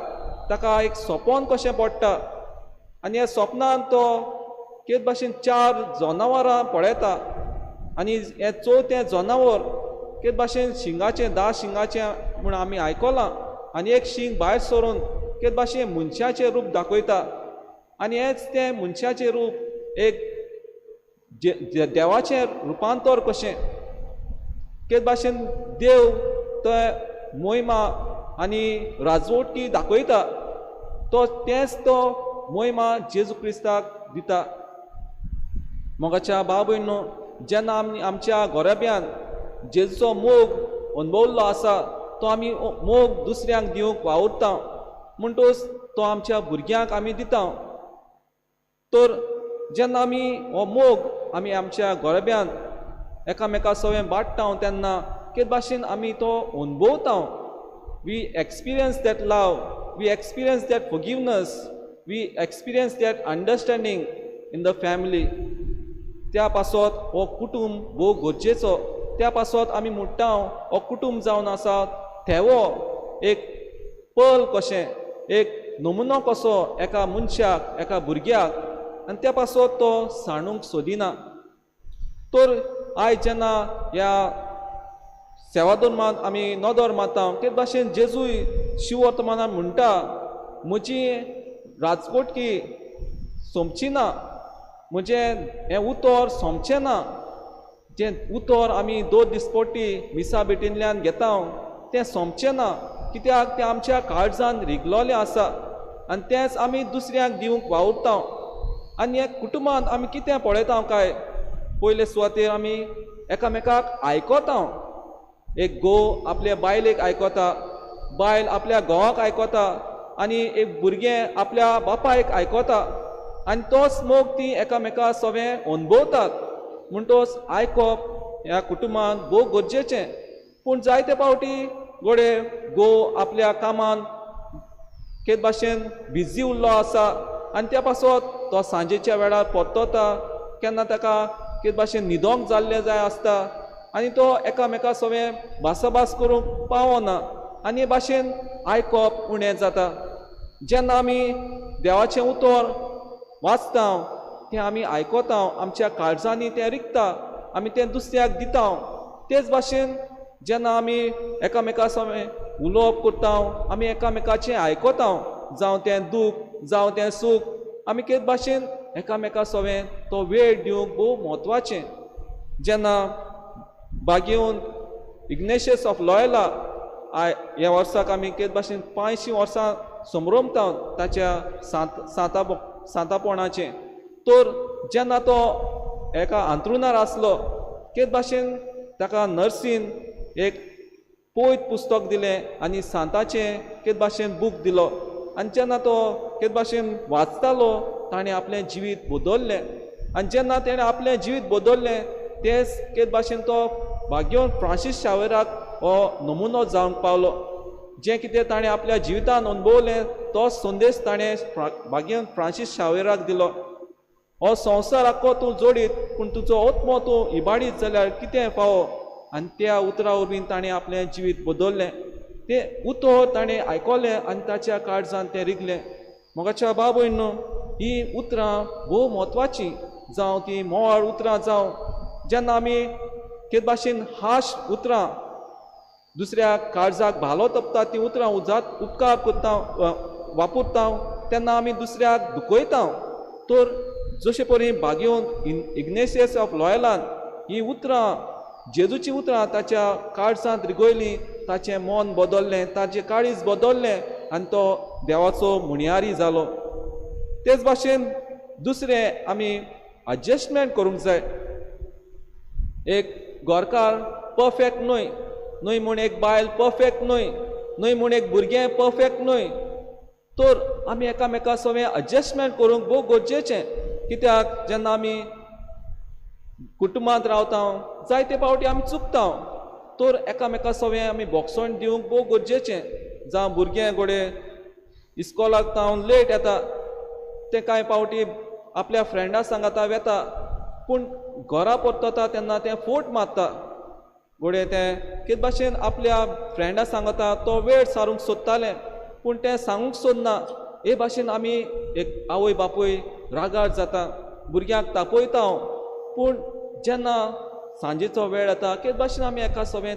ताका एक सपन कशें पडटा आनी ह्या सपनान तो तेच भाशेन चार जनावरां पळयता आनी हें चवथें जनावर तेच भाशेन शिंगाचें 10 शिंगाचें म्हूण आमी आयकलां आनी एक शींग भायर सरून तेच भाशेन मनशाचें रूप दाखयता आनी हेंच तें मनशाचें रूप एक देवाचें रुपांतर कशें, तेच भाशेन देव तो मोहिमा आनी राजवटी दाखयता, तो तेंच तो मोहिमा जेजू क्रिस्ताक दिता. मोगाच्या भाव भयणो, जेन्ना आमी आमच्या घराब्यान जेजूचो मोग अनुभवल्लो आसा तो आमी मोग दुसऱ्यांक दिवंक वावुरता, म्हणटकच तो आमच्या भुरग्यांक आमी दिता. तर जेन्ना आमी हो मोग आमी आमच्या घराब्यान एकामेका सवें वाडटा तेन्ना तेच भाशेन आमी तो अनुभवता. We experience that love, we experience that forgiveness, we experience that understanding in the family. त्या पासत हो कुटुंब भोव गरजेचो, त्या पासत आमी म्हणटा हो कुटुंब जावन आसा थेवो एक पल कशें, एक नमुनो कसो एका मनशाक, एका भुरग्याक, आनी त्या पासत तो सांडूंक सोदिना. तर आयज जेन्ना ह्या सेवाधर्मांत आमी नदर मारता तेच भाशेन जेजूय शिववर्तमानान म्हणटा, म्हजी राजवटकी सोंपची ना, म्हजें हें उतर सोंपचें ना. जें उतर आमी 2 दिसपट्टी मिसा भेटींतल्यान घेता तें सोंपचें ना, कित्याक तें आमच्या काळजान रिगलोलें आसा आनी तेंच आमी दुसऱ्यांक दिवंक वावुरता. आनी ह्या कुटुंबांत आमी कितें पळयता काय, पयले सुवातेर आमी एकामेकाक आयकता. एक घोव आपल्या बायलेक आयकता, बायल आपल्या घोवाक आयकता आनी एक भुरगें आपल्या बापायक आयकता आनी तोच मोग ती एकामेका सवें अनुभवतात. म्हणटकच आयकप ह्या कुटुंबांत भोव गरजेचें. पूण जायते फावटी गोडे घोव आपल्या कामान तेच भाशेन बिजी उरलो आसा आनी त्या पासत तो सांजेच्या वेळार परतता, केन्ना ताका तेच भाशेन न्हिदोंक जाल्लें जाय आसता आनी तो एकामेका सवें भासाभास करूंक पावना आनी हे भाशेन आयकप उणें जाता. जेन्ना आमी देवाचें उतर वाचता तें आमी आयकता, आमच्या काळजांनी तें रिगता, आमी तें दुसऱ्याक दिता. तेच भाशेन जेन्ना आमी एकामेका सवें उलोवप करता, आमी एकामेकाचें आयकता, जावं तें दूख जावं तें सूख, आमी तेच भाशेन एकामेका सवें तो वेळ दिवंक भोव म्हत्वाचें. जेन्ना बागेवन इग्नेशियस ऑफ लॉयला ह्या वर्साक आमी तेच भाशेन 500 वर्सां समरमता ताच्या सांतापणाचें, तर जेन्ना तो एका अंत्रुणार आसलो तेच भाशेन ताका नर्सीन एक पयत पुस्तक दिलें आनी सांताचें तेच भाशेन बूक दिलो आनी जेन्ना तो तेच भाशेन वाचतालो ताणें आपलें जिवीत बदल्लें आनी जेन्ना तेणें आपलें जिवीत बदल्लें तेच तेच भाशेन तो भाग्यवंत फ्रांसीस शावेराक हो नमुनो जावंक पावलो. जें कितें ताणें आपल्या जिवितान अणभवलें तो संदेश ताणें भाग्यवंत फ्रांसीस शावेराक दिलो. हो संवसार आख्खो तूं जोडीत पूण तुजो आत्मो तूं इबाडीत जाल्यार कितें फावो. आनी त्या उतरां वरवीं ताणें आपलें जिवीत बदललें. तें उतर ताणें आयकलें आनी ताच्या काळजान तें रिगलें. मोगाच्या बाबय न्हू, ही उतरां भोव म्हत्वाचीं, जावं ती मोवाळ उतरां जावं, जेन्ना आमी ते भाशेन हाश उतरां दुसऱ्या काळजाक भालो तपता ती उतरां उजात उपकार करता वापरता तेन्ना आमी दुसऱ्याक दुखयता. तर जशे परी भाग्यवंत इग्नेशियस ऑफ लॉयलान ही उतरां जेजूची उतरां ताच्या काळजांत रिगयलीं, ताचें मन बदललें, ताचें काळीज बदललें आनी तो देवाचो म्हणयारी जालो. तेच भाशेन दुसरें आमी एडजस्टमेंट करूंक जाय. एक गोरकार परफेक्ट न्हय, न्हय म्हूण एक बायल परफेक्ट न्हय, न्हय म्हूण एक भुरगें परफेक्ट न्हय, तर आमी एकामेका सगळें एडजस्टमेंट करूंक भोव गरजेचें. कित्याक जेन्ना आमी कुटुंबांत रावता जायते फावटी आमी चुकता, तर एकामेका सगळें आमी बोगसण दिवंक भोव गरजेचें. जावं भुरगें घोडे इस्कॉलाक तावन लेट येता, तें कांय फावटी आपल्या फ्रेंडा सांगाता वेता, पूण घरा परतता तेन्ना तें फोट मारता. घोडे तें कितें भाशेन आपल्या फ्रेंडा सांगता तो वेळ सारूंक सोदतालें पूण तें सांगूंक सोदना. हे भाशेन आमी एक आवय बापूय रागार जाता, भुरग्यांक तापयता, पूण जेन्ना सांजेचो वेळ येता कितें भाशेन आमी एका सवें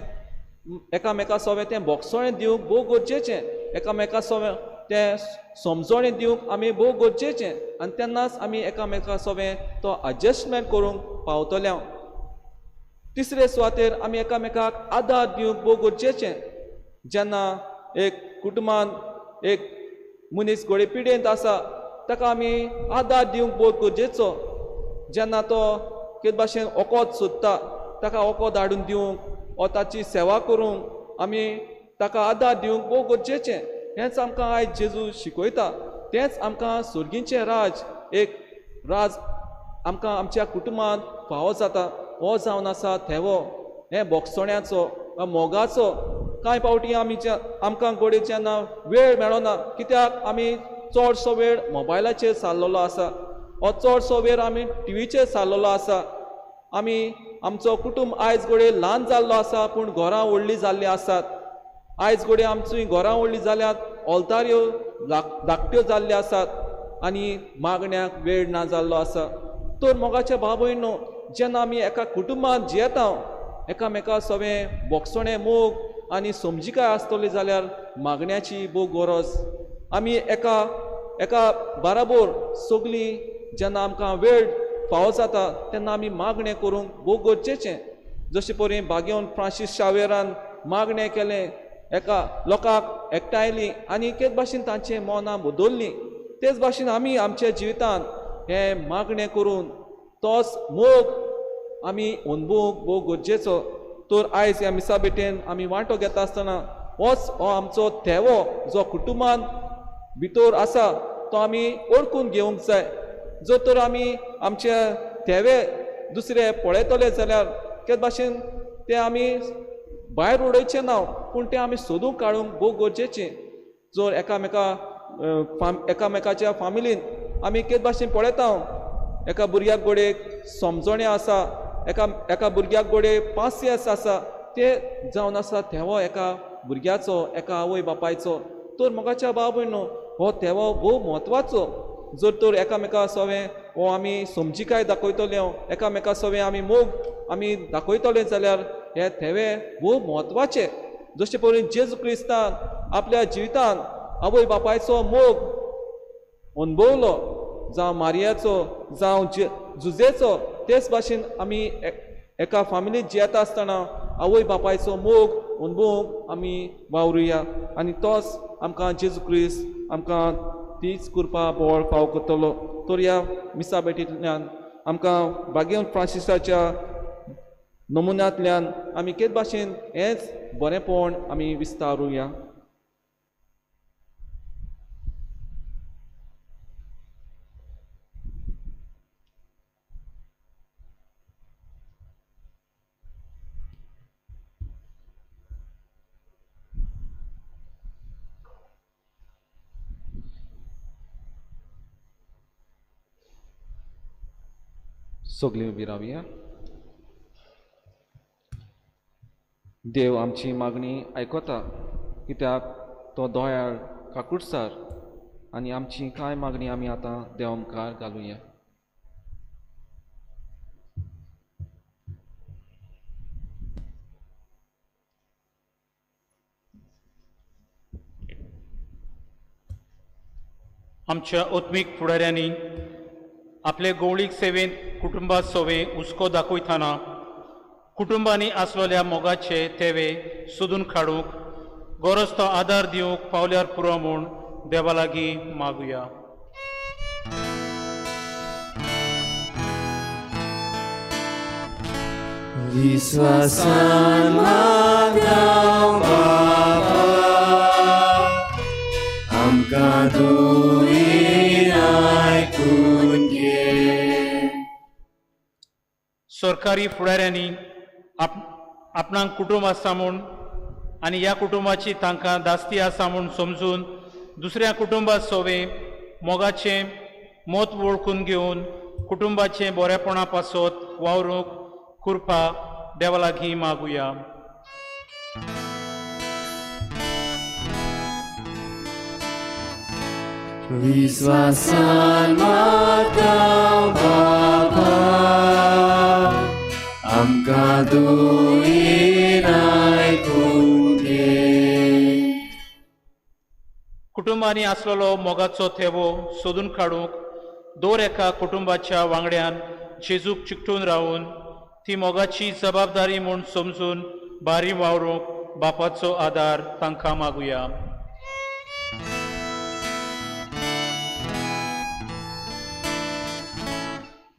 एकामेका सवें तें बोगसणें दिवंक भोव गरजेचें, एकामेका सवें तें समजणें दिवंक आमी भोव गरजेचें आनी तेन्नाच आमी एकामेका सवें तो एडजस्टमेंट करूंक पावतले. तिसरे सुवातेर आमी एकामेकाक आदार दिवंक भोव गरजेचें. जेन्ना एक कुटुंबान एक मनीस घोडे पिडेंत आसा ताका आमी आदार दिवंक भोव गरजेचो. जेन्ना तो कितें भाशेन वखद सोदता ताका वखद हाडून दिवंक वा ताची सेवा करूंक आमी ताका आदार दिवंक भोव गरजेचें. हेंच आमकां आयज जेजू शिकयता, तेंच आमकां सर्गीचें राज एक राज आमकां आमच्या कुटुंबांत फावो जाता. हो जावन आसा थेवो, हें बोगसण्याचो वा मोगाचो. कांय फावटी आमी आमकां घोडये जेन्ना वेळ मेळना, कित्याक आमी चडसो वेळ मोबायलाचेर सारलेलो आसा वा चडसो वेळ आमी टिवीचेर सारलेलो आसा. आमी आमचो कुटुंब आयज घडये ल्हान जाल्लो आसा पूण घरां व्हडलीं जाल्लीं आसात. आयज घडये आमची घरां व्हडलीं जाल्यात, ऑल्ताऱ्यो धाकट्यो जाल्ल्यो आसात आनी मागण्याक वेळ ना जाल्लो आसा. तर मोगाच्या भाव भयणो, जेन्ना आमी एका कुटुंबांत जियेता एकामेका सवें बोगसणें मोग आनी समजिकाय आसतली जाल्यार मागण्याची भोव गरज. आमी एका एका बाराबोर सगळीं जेन्ना आमकां वेळ फावो जाता तेन्ना आमी मागणें करूंक भोव गरजेचें. जशें परी भाग्यवंत फ्रांसीस शावेरान मागणें केलें, एका लोकांक एकठांयलीं आनी तेच भाशेन तांचें मनां बदल्लीं. तेच भाशेन आमी आमच्या जिवितांत हें मागणें करून तोच मोग आमी अणभवूंक भोव गरजेचो. तर आयज ह्या मिसा भेटेन आमी वांटो घेता आसतना होच हो आमचो थेवो जो कुटुंबान भितर आसा तो आमी ओळखून घेवंक जाय. जर तर आमी आमचे थेवे दुसरे पळयतले जाल्यार तेच भाशेन ते आमी भायर उडयचें ना, पूण तें आमी सोदून काडूंक भोव गरजेचें. जर एकामेका एकामेकाच्या फामिलीन आमी तेच भाशेन पळयता, एका भुरग्याक घडये समजणें आसा, एका एका भुरग्याक घडये पासियेंस आसा, ते जावन आसा थेवो एका भुरग्याचो, एका आवय बापायचो. तर मोगाच्या भाव भयणो, हो थेवो भोव म्हत्वाचो. जर तर एकामेका सवें हो आमी समजिकाय दाखयतले, एकामेका सवें आमी मोग आमी दाखयतले जाल्यार हे थेवे भोव म्हत्वाचे. जशे परी जेजू क्रिस्तान आपल्या जिवितान आवय बापायचो मोग अणभवलो, जावं मारियाचो जावं जुजेचो, तेच भाशेन आमी एका फामिलींत जियेता आसतना आवय बापायचो मोग अणभवूंक आमी वावरुया आनी तोच आमकां जेजू क्रिस्त आमकां तीच कृपा बळ फाव करतलो. तर ह्या मिसा भेटींतल्यान आमकां भाग्यवंत फ्रांसिसाच्या नमुन्यांतल्यान आमी केच भाशेन हेंच बरेंपण आमी विस्तारुया. सगळीं उबी रावया. देव आमची मागणी आयकता कित्याक तो दोयाळ काकुटसार आनी आमची कांय मागणी आमी आतां देवा मुखार घालुया. आमच्या आत्मीक फुडाऱ्यांनी आपले गवळीक सेवेंत कुटुंबा सोवे हुस्को दाखयतना कुटुंबांनी आसलेल्या मोगाचे तेवे सोदून काडूंक गरज तो आदार दिवंक पावल्यार पुरो म्हूण देवा लागीं मागुया. विश्वासान मागता बाबा आमकां दुयें आयकून घे. सरकारी फुडाऱ्यांनी आपणाक कुटुंब आसा म्हूण आनी ह्या कुटुंबाची तांकां दास्ती आसा म्हूण समजून दुसऱ्या कुटुंबा सोवे मोगाचें मत वळखून घेवन कुटुंबाचें बरेपणा पासत वावरूंक कृपा देवा लागीं मागुया. विश्वासान मागता बाबा आमकां दुयें आयकून घे. कुटुंबांनी आसलेलो मोगाचो थेवो सोदून काडूंक दर एका कुटुंबाच्या वांगड्यान जेजूक चिकटून रावून ती मोगाची जबाबदारी म्हूण समजून बारी वावरूंक बापाचो आदार तांकां मागुया.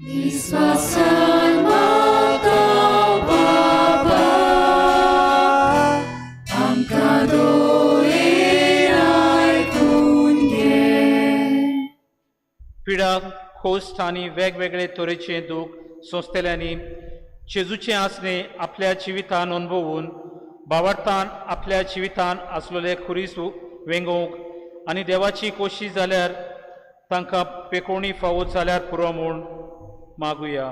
विश्वासान मागता बाबा आमकां दुयें आयकून घे. पिडा खोस आनी वेगवेगळे तरेचें दूख सोंसतल्यांनी जेजूचें आसणें आपल्या जिवितान अनुभवून बावडतान आपल्या जिवितान आसलेले खुरीस वेंगोवंक आनी देवाची कोशिश जाल्यार तांकां पेकोवणी फावो जाल्यार पुरो म्हूण मागुया.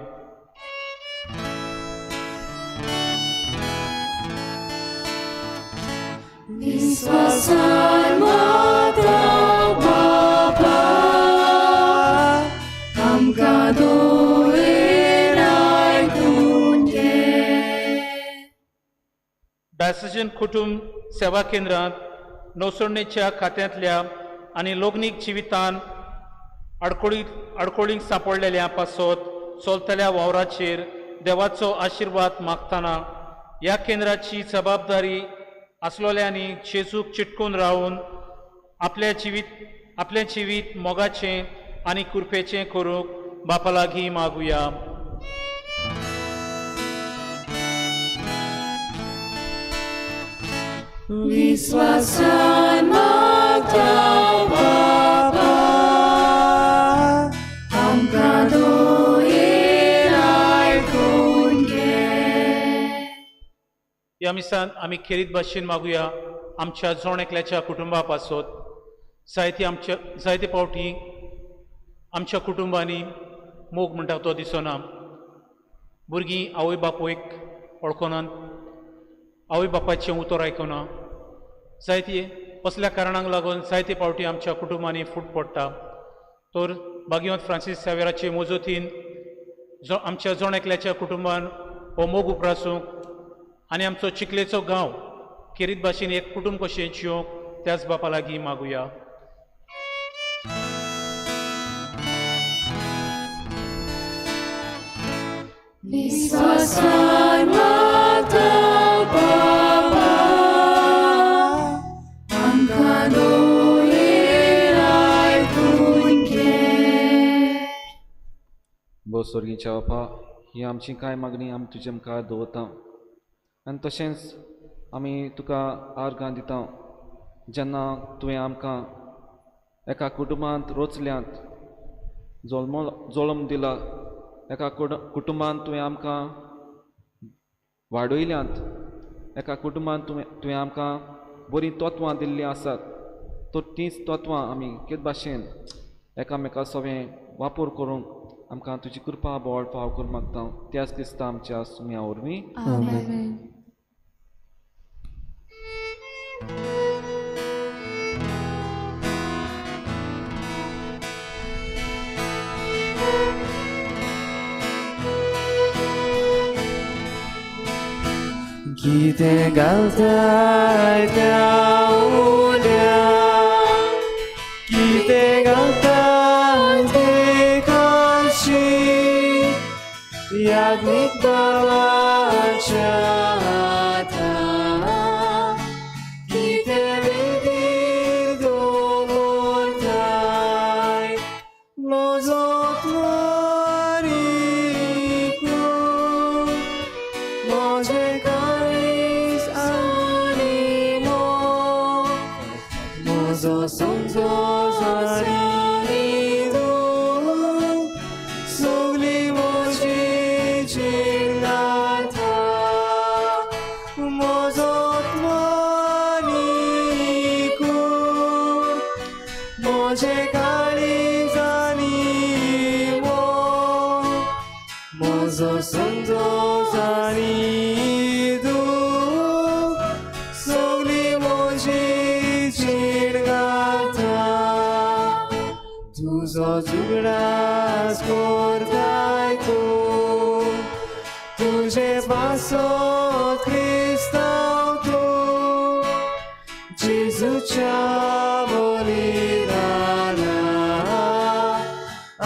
विश्वासान मागता बाबा आमकां दुयें आयकून घे. डायसेजन कुटुंब सेवा केंद्रांत नवसणेच्या खात्यांतल्या आनी लग्नीक जिवितान आडकोळींक सांपडलेल्या पासत चलतल्या वावराचेर देवाचो आशिर्वाद मागतना ह्या केंद्राची जबाबदारी आसलेल्यांनी जेजूक चिटकून रावून आपलें जिवीत मोगाचें आनी कृपेचें करूंक बापा लागीं मागुया. विश्वासान मागता बाबा आमकां दुयें आयकून घे. ह्या मिसान आमी खेरीत भाशेन मागुया आमच्या जण एकल्याच्या कुटुंबा पासत. जायते फावटी आमच्या कुटुंबांनी मोग म्हणटा तो दिसना. भुरगीं आवय बापूयक वळखनात, आवय बापायचें उतर आयकना. जायते असल्या कारणांक लागून जायते फावटी आमच्या कुटुंबांनी फूट पडटा. तर भाग्यवंत फ्रांसीस सावेराचे मजतीन आमच्या जण एकल्याच्या कुटुंबान हो मोग उप्रासूंक आनी आमचो चिखलेचो गांव खेरीत भाशेन एक कुटुंब कशें जियोंक त्याच बापा लागीं मागुया. विश्वासान मागता बाबा आमकां दुयें आयकून घे. भोव स्वर्गीच्या बापा, ही आमची कांय मागणी आमी तुजे मुखार दवरता आनी तशेंच आमी तुका आर्गां दिता. जेन्ना तुवें आमकां एका कुटुंबांत रोचल्यांत, जल्म दिला, एका कुटुंबांत तुवें आमकां वाडयल्यांत, एका कुटुंबांत तुवें आमकां बरीं तत्वां दिल्लीं आसात, तर तींच तत्वां आमी कितें भाशेन एकामेका सवें वापर करूंक आमकां तुजी कृपा बोळ फाव करून मागता त्याच क्रिस्ता आमच्या सुम्या वरवीं. आमेन. कितें घालताय त्या उल्या, कितें घालताय ते काशी, याज्ञीक भावाच्या हाताक कितें वेदीर दवरताय, म्हजो त्वारीकून म्हजें समजो जाणी तूं सगली म्हजी जीण गाथा, म्हजो त्वारीकून म्हजें काळीज आनी मोग, म्हजो समजो जाणी तूं सगली म्हजी जीण गाथा, तुजो जुगडास करताय तूं, तुजे पासत क्रिस्तांव तूं, जेजूच्या बलिदाना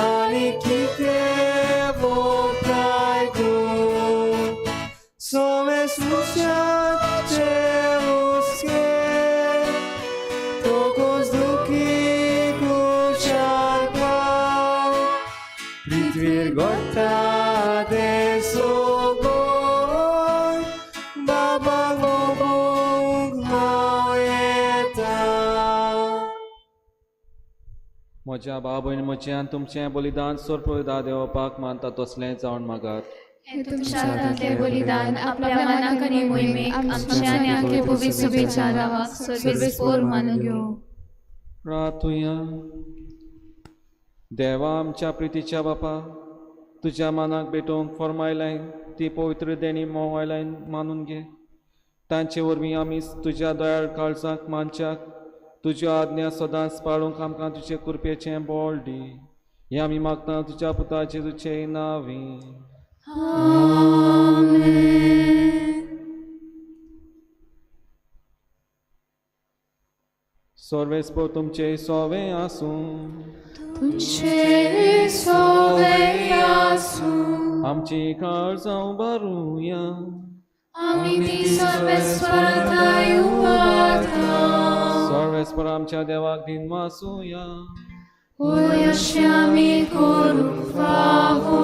आनी कितें भोगताय तूं, सगळे सुशाचे हुस्के तोकोस दुखी कुशालकाय, पृथ्वीर घडटा तें सगळें बाबाक मोगूंक हांव येता. म्हज्या भाव भयण म्हजें आनी तुमचें बलिदान सोरपदा देवपाक मानता तसलें जावन मागात. हे तुमच्या हातांतलें बलिदान आपल्या मनाक आनी मोहिमेक आमच्या आनी आख्खे पवित्र शुभेच्छा नांवाक सर्वेस्पोर मानून घेवं. रातुया. देवा आमच्या प्रितीच्या बापा, तुज्या मानाक भेटोवंक फर्मायलाय ती पवित्र देणी मोवायलाय मानून घे. तांचे वरवीं आमी तुज्या दयाळ काळजाक मानच्याक तुज्यो आज्ञा सदांच पाळूंक आमकां तुजे कृपेचें बळ दी. हें आमी मागता तुज्या पुता जेजूचे नांवी. सर्वेस्पोर तुमचे सोवे आसूं. तुमचे सोवे आसूं. आमची काळजां उबारुया. आमी ती सर्वेस्पराथाय उबारता. सर्वेस्पोर आमच्या देवाक दिनवासुया. होय अशें आमी करूंक फावो.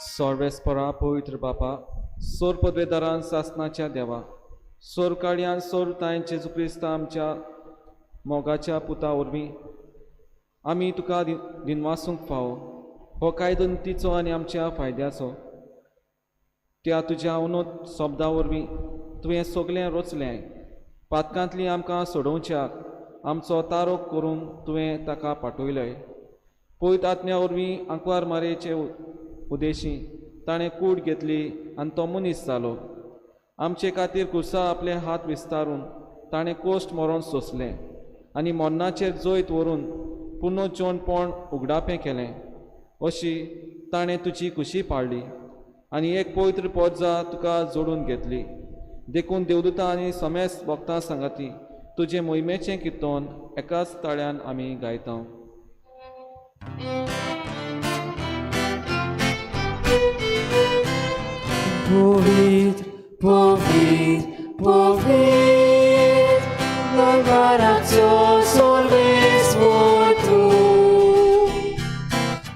सर्वेस्परा पवित्र बापा, सोर पदवेदारान सासनाच्या देवा, सोर काडयान सोर तांय जेजू क्रिस्ता आमच्या मोगाच्या पुता वरवीं आमी तुका दिनवासूंक फावो. हो कायदो तिचो आनी आमच्या फायद्याचो. त्या तुज्या उनोत शब्दा वरवीं तुवें सगळें रचलें. पातकांतली आमकां सोडोवच्याक आमचो तारोक करून तुवें ताका पाठयलें. पयत आत्म्या वरवीं आंकवार मारयेचे उदेशी ताणें कूड घेतली आनी तो मनीस जालो. आमचे खातीर कुर्सा आपले हात विस्तारून ताणें कोश्ट मरोन सोंसलें आनी मरणाचेर जैत व्हरून पुनर्जोनपण उगडापें केलें. अशी ताणें तुजी खुशी पाळ्ळी आनी एक पवित्र पोर्जा तुका जोडून घेतली. देखून देवदूता आनी समेस्त भक्तां सांगाती तुजें मोहिमेचें किर्तन एकाच ताळ्यान आमी गायता. पवित्र पवित्र पवित्र नगराचो सर्वेस्पोर तूं,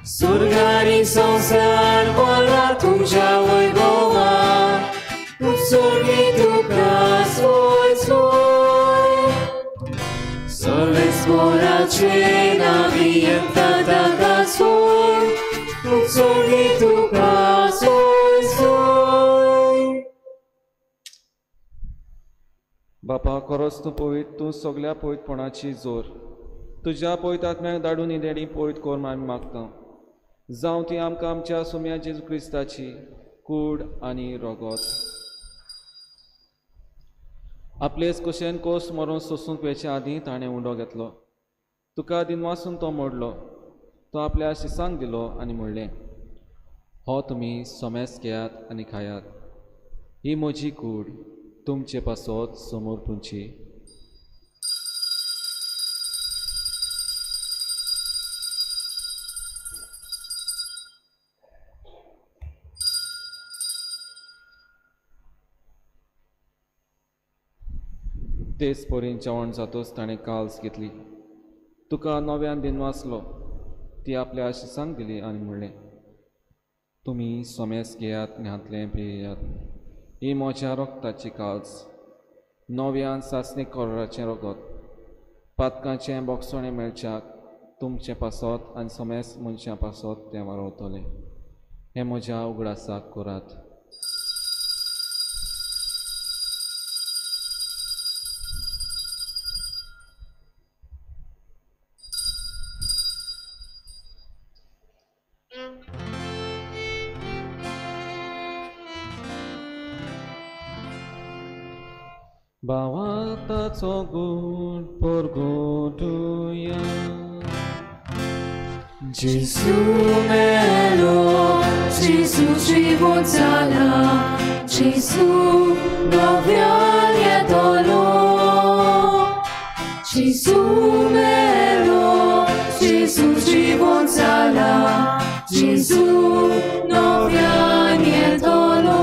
स्वर्गारी संवसार भरला तुमच्या वैभवान, उत्सर्गी तुका सोय सोय. सर्वेस्पोराचे नांवी येता ताका सोय, उत्सर्गी तुका सोय सोय. बापा खरोच तूं पवित्र, तूं सगल्या पवित्रपणाची जोर. तुज्या पवित्र आत्म्याक धाडून ही देणी पवित्र कर आमी मागता. जावं ती आमकां आमच्या सोम्या जेजू क्रिस्ताची कूड आनी रोगोत. आपलेच कुशेन कोस मरोन सोसूंक वेचे आदीं ताणें उंडो घेतलो. तुका दिनवासून तो मोडलो. तो आपल्या शिसांक दिलो आनी म्हणलें, हो तुमी सोमेस घेयात आनी खायात. ही म्हजी कूड तुमचे पासत समोर पुंची. तेच परीन जेवण जातच ताणें काल्स घेतली. तुका नव्यान दिनवासलो. ती आपल्या शिसांक दिली आनी म्हणलें, तुमी सोमेस घेयात आनी हांतलें पियेयात. ही म्हज्या रोगताची काल्स, नव्यान सासणी कोराचें रोगत. पातकांचें बोगसणें मेळच्याक तुमचें पासत आनी सोमेस मनशां पासत तें वारोवतलें. हें म्हज्या उगडासाक करात. भावार्थाचो गूण परगटुया. Gesù melo, Gesù जिवंत जाला, Gesù नव्यान येतलो. Gesù melo, Gesù जिवंत जाला, Gesù नव्यान येतलो.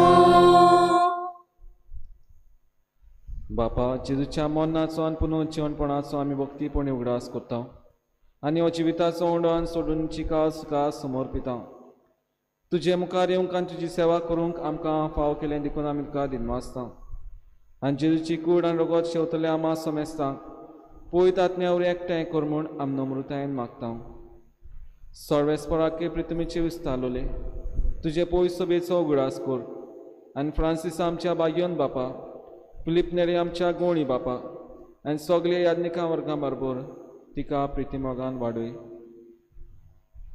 बापा, जेजूच्या मरणाचो आनी पुनर्जिवनपणाचो आमी भक्तीपणी उगडास करता आनी हो जिविताचो उंडो आनी सोडून चिकास तुका समर्पिता. तुजे मुखार येवंक आनी तुजी सेवा करूंक आमकां फाव केलें देखून आमी तुका दिनवासता. आनी जेजूची कूड आनी रगत शेवतले आमा समेस्तांक पयत आत्म्या वरवीं एकठांय कर म्हूण आमी नम्रतायेन मागता. सर्वेस्पराके प्रितमीचे विस्तारलोले तुजे पयस सभेचो उगडास कर आनी फ्रांसीस आमच्या बागयोन बापा, फिलीप नेरी आमच्या गोणी बापा आनी सगळे याज्ञिकां वर्गां बरोबर तिका प्रितीमोगान वाडय.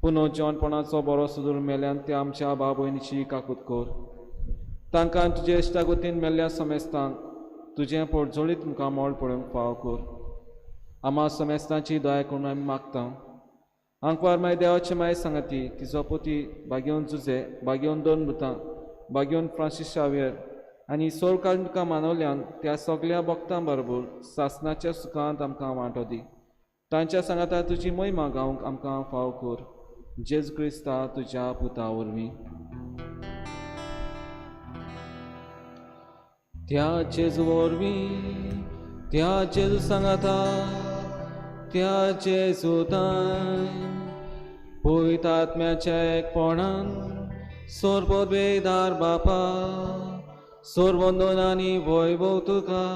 पुनर्जिवनपणाचो बरो सुदूर मेल्यान त्या आमच्या भाव भयणीची काकूत कर. तांकां तुजे इश्टागतीन मेल्ल्या समेस्तांक तुजें पोटजोळीत मुखामळ पळोवंक फाव कर. आमा समेस्तांची दया करून आमी मागता. आंकवार माय देवाची माय सांगाती तिजो पोती बागेवन जुजे, बागेवन दोन भुतां, बागेवन फ्रांसीस शावियर आनी सोरकाल तुका मानवल्यान त्या सगल्या भक्तां बरोबर सासनाच्या सुखांत आमकां वांटो दी. तांच्या सांगाता तुजी महिमा गावंक आमकां फाव कर. जेजू क्रिस्ता तुज्या पुता वरवीं. त्या जेजू वरवीं, त्या जेजू सांगाता, त्या जेजू ताय पवित्र आत्म्याच्या एकपणान सोरपदवेदार बापा, सोरवंदन आनी वैभव तुका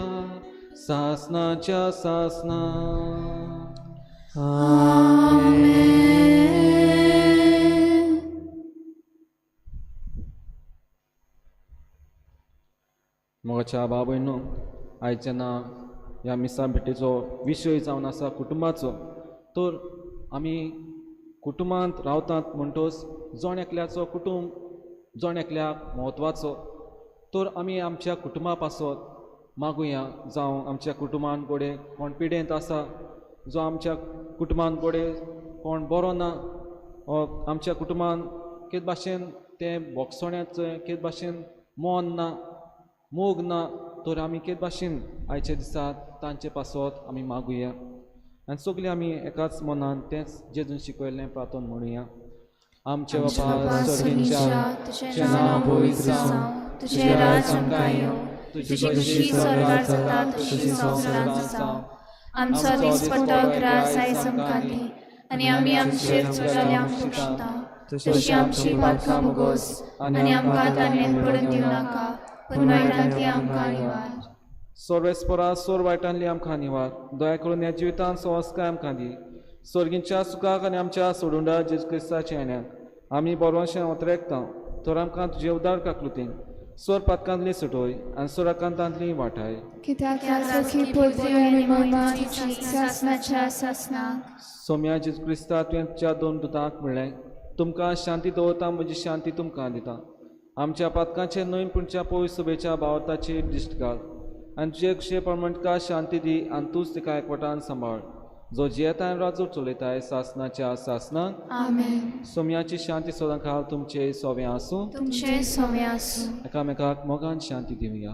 सासनाच्या सासना. आमेन. मोगाच्या बाबयनो, आयज जेन्ना ह्या मिसा भेटेचो विशय जावन आसा कुटुंबाचो, तर आमी कुटुंबांत रावतात म्हणटच जण एकल्याचो कुटुंब जण एकल्याक म्हत्वाचो. तर आमी आमच्या कुटुंबा पासत मागुया. जावं आमच्या कुटुंबान गोडे कोण पिडेंत आसा, जो आमच्या कुटुंबान गोडे कोण बरो ना, आमच्या कुटुंबान कितें भाशेन तें भोगसण्याचें कितें भाशेन मन ना, मोग ना, तर आमी कितें भाशेन आयच्या दिसा तांचे पासत आमी मागुया आनी सगळीं आमी एकाच मनान तेंच जेजून शिकयल्लें प्रार्थना म्हणुया. आमचे बापा सर्गींच्या, तुजें नांव पवित्र जावं, तुजें राज्य आमकां येवं, तुजी खुशी स्वर्गार जाता तशी संवसारांत जावं. आमचो दिसपट्टो ग्रास आयज आमकां दी आनी आमी आमचेर चुकलेल्यांक बक्षता तशी आमची पातकां मुगोस आनी आमकां ताणें पडून दिवं नाका, पूण वायटांतली आमकां निवार. सर्वेस्परा सोर वायटांतली आमकां निवार. दया करून ह्या जिवितांत संस्कार आमकां दी. सर्गींच्या सुखाक आनी आमच्या सोडुंडा जेजू क्रिस्ताच्या येण्याक आमी बरोवशें ओतरेकता. तर आमकां तुजे उदार काकलुतीन सोर पातकांतली सुटोय आनी सोराकांतांतली वाठाय. कित्याक सुखी पृथ्वी आनी महिमा तुजी सासनाच्या सासनाक. सोम्या जेजू क्रिस्ता तुवें तुज्या दोन दुतांक म्हणलें, तुमकां शांती दवरता, म्हजी शांती तुमकां दिता. आमच्या पातकांचे न्हय पूण पवित्र सभेच्या भावार्थाचेर दिश्ट घाल आनी तुजे खुशे प्रमाण तुका शांती दी आनी तूंच तिका एकवटान सांबाळ, जो जियेता आनी राजू चलयताय सासनाच्या सासनाक. आमेन. सोम्याची शांती सदां खाल तुमचे सोवे आसूं, तुमचे सोवे आसूं. एकामेकाक मोगान शांती दिवया.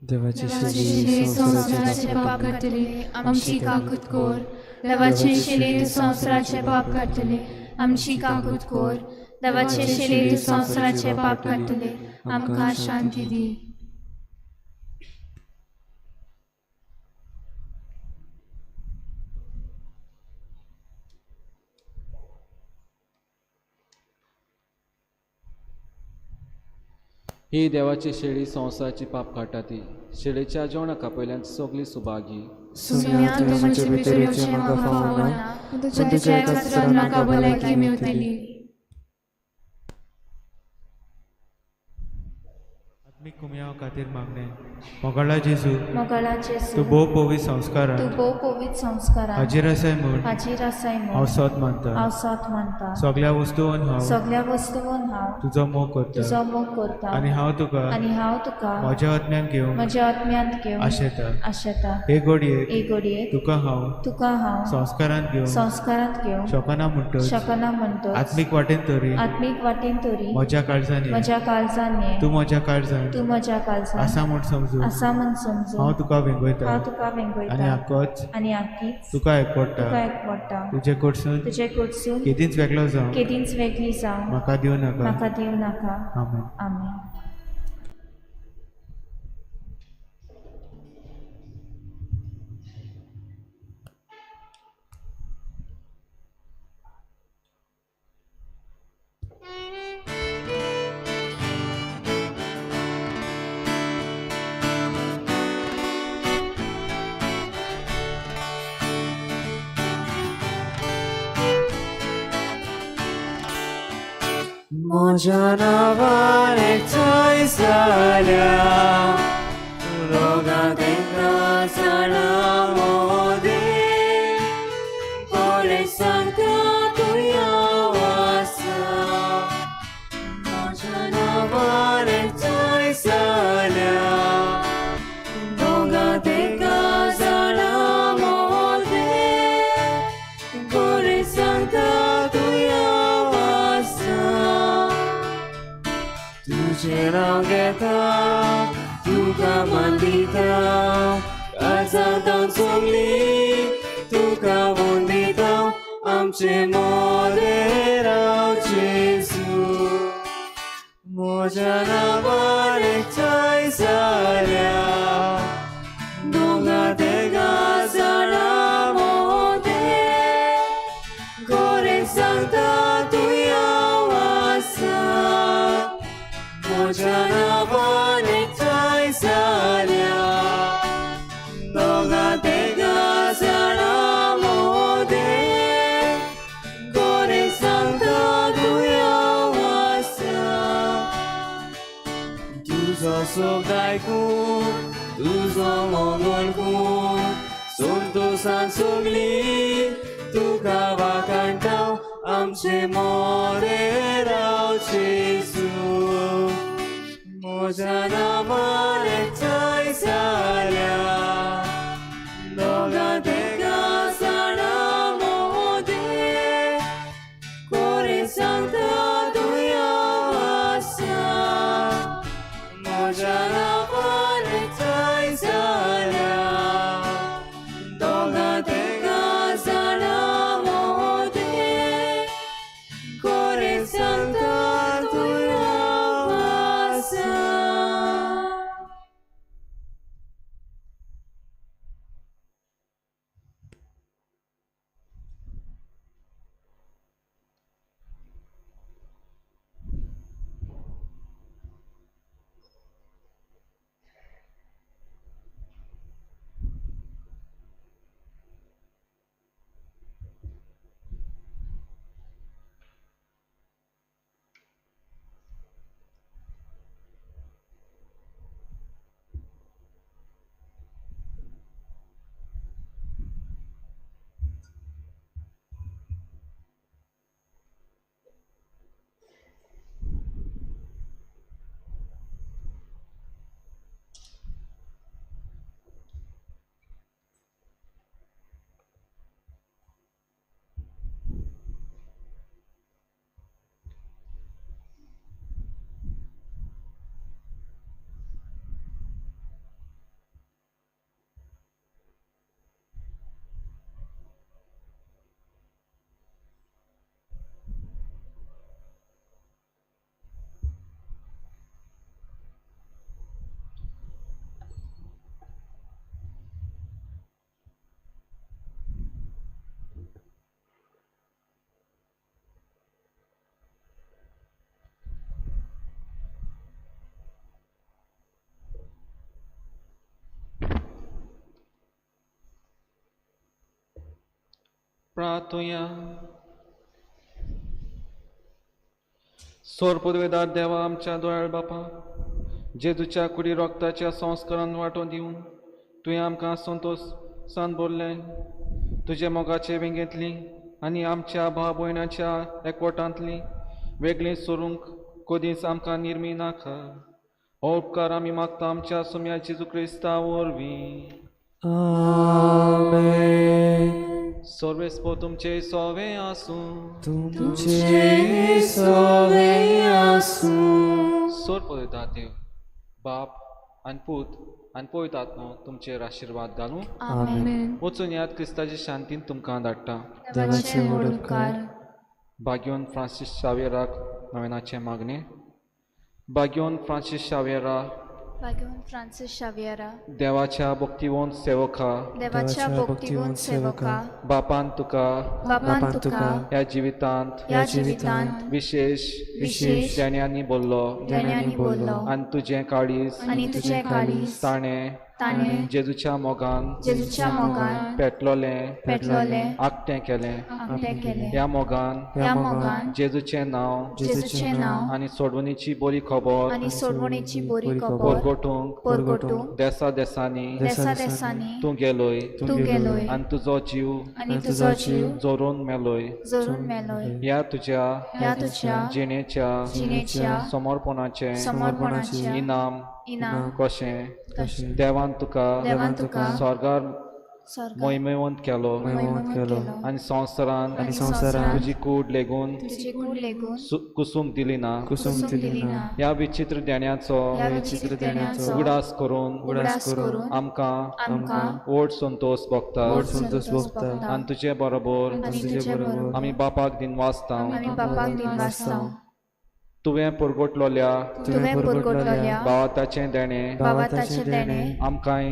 देवाची देवाचे शिरी संवसाराचे पाप काडटले आमची काकूत कोर. देवाचे शिरी संवसाराचे पाप काडटले आमची काकूत कोर. देवाचे शिरी संवसाराचे पाप काडटले आमकां शांती दी. ही देवाची शेळी संवसाराची पाप काडटा ती शेळीच्या जेवणाका पयल्यान सगळी सुभागी. सुम्या तुजें म्हजे भितर येवचें म्हाका फावना, पूण तुज्या एका उतरान म्हाका भलायकी मेवतली. आत्मीक कुमयाव खातीर मागणें. मोगाळा जेजू, मोगाळा जेजू, तूं भोव पवित्र संस्कारान, तूं भोव पवित्र संस्कारान हाजीर आसाय म्हूण, हाजीर आसाय म्हूण हांव सत मानता, हांव सत मानता. सगळ्या वस्तून हांव, सगळ्या वस्तून हांव तुजो मोग करता, तुजो मोग करता आनी हांव तुका, आनी हांव तुका म्हज्या आत्म्यान घेवन, म्हज्या आत्म्यांत घेवन आशेता, आशेता. हे घडयेक, हे घडयेक तुका हांव, तुका हांव संस्कारांत घेवन, संस्कारांत घेवन शकना म्हणटच, शकना म्हणटच, आत्मीक वाटेन तरी, आत्मीक वाटेन तरी म्हज्या काळजान, म्हज्या काळजान ये, तूं म्हज्या काळजान, तूं म्हज्या काळजान आसा म्हूण समजून, आसा म्हूण समजून हांव तुका वेंगयता, हांव तुका वेंगयता आनी आकोच, आनी आकीच तुका एकवडटा, तुका एकवडटा. तुजे कडसून, तुजे कडसून केदींच वेगळो जावं, केदींच वेगळी जावं म्हाका दिवं नाका, म्हाका दिवं नाका. आमेन. आमेन. म्हज्या नांवान एकठांय जाल्या रोगां तेंकां जाणा मोदी, बरें सांगता तूं हांव आसा. म्हज्या नांवान एकठांय जाल्या दोगां तेंकां जाणा मोदी, बरें सांगता तूं हांव आसा. तुजें नांव घेता, तुका मान दिता, काळजांत हांव सगळी तुका वंदिता, आमचे मोदें राव जेजू. म्हज्या नांवान एकठांय जाल्या दोगां तेगां जाणा मोदें, गोरें सांगता तूं हांव आसा. म्हज्या नांवान एकठांय जाल्या दोगां तेगां जाणा मोदें, गोरें सांगता तूं हांव आसा. तुजो शब्द आयकून, तुजो मोग वळखून, संतोशान सगळी तुका वाखाणटा, आमचे मोरे राव जेजू. म्हज्या नांवान एकठांय जाल्या दोगां तेगां जाणा मोदें, कोरें सांगता तूं हांव आसा. म्हज्या नांवान एकठांय जाल्या दोगां तेगां जाणा मोदें, कोरें सांगता तूं हांव आसा. प्रार्थुया. सोर पुर्वेदार देवा आमच्या दोयाळ बापा, जेजूच्या कुडी रोगताच्या संस्कारान वांटो दिवन तुवें आमकां संतोशान भरलें. तुजे मोगाचे वेंगेंतली आनी आमच्या भाव भयणाच्या एकवटांतली वेगळी सोरूंक कदींच आमकां निर्मी नाका. हो उपकार आमी मागता आमच्या सोम्या जेजू क्रिस्ता वरवीं. आमेन. सर्वेस्पो तुमचे सोवे आसूं. तुमचे सोवे आसूं. सोर पळयता देव बाप आनी पूत आनी पवित्र आत्मो तुमचेर आशिर्वाद घालूं. आमेन. वचून याद क्रिस्ताचे शांतीन तुमकां धाडटा. देवाचे व्हड उपकार. बाग्योन फ्रांसीस शावेराक नवेनाचें मागणें. बाग्योन फ्रांसीस शावेरा, बाग्योन फ्रांसीस शावियरा, देवाच्या भक्तिवंत सेवका, देवाच्या भक्तिवंत सेवका, बापान तुका, बापान तुका ह्या जिवितांत, ह्या जिवितांत विशेष विशेष देण्यांनी बोल्लो, देण्यांनी बोल्लो, आनी तुजें काळीज, आनी तुजें काळीज ताणें, ताणें जेजूच्या मोगान, जेजूच्या मोगान पेटलोलें, पेटलोलें, आगटें केलें. आगटें केलें. ह्या मोगान, ह्या मोगान जेजूचें नांव, जेजूचें नांव आनी सोडवणीची बरी खबर, आनी सोडवणीची बरी खबर परगटूंक, परगटूंक देसा देसांनी, देसा देसांनी तूं गेलोय, तूं गेलोय, आनी तुजो जीव, आनी तुजो जीव जोरून मेलोय. जोरून मेलोय. ह्या तुज्या, ह्या तुज्या जिणेच्या, जिणेच्या समर्पणाचें, समर्पणाचें इनाम इनाम कशें कशें देवान तुका, देवान तुका स्वर्गार स्वर्गार महिमेवंत केलो, महिमेवंत केलो, आनी संवसारान, आनी संवसारान तुजी कूड लेगून, तुजी कूड लेगून कुसूंक दिली ना. कुसूंक दिली ना. ह्या विचित्र देण्याचो, ह्या विचित्र देण्याचो उगडास करून, उगडास करून आमकां, आमकां व्हड संतोश भोगता, व्हड संतोश भोगता, आनी तुजे बरोबर, आनी तुजे बरोबर आमी बापाक दिनवासता. आमी बापाक दिनवासता. तुवें परगटलोल्या, तुवें परगटलोल्या भावाताचें देणें, भावाताचें देणें आमकांय,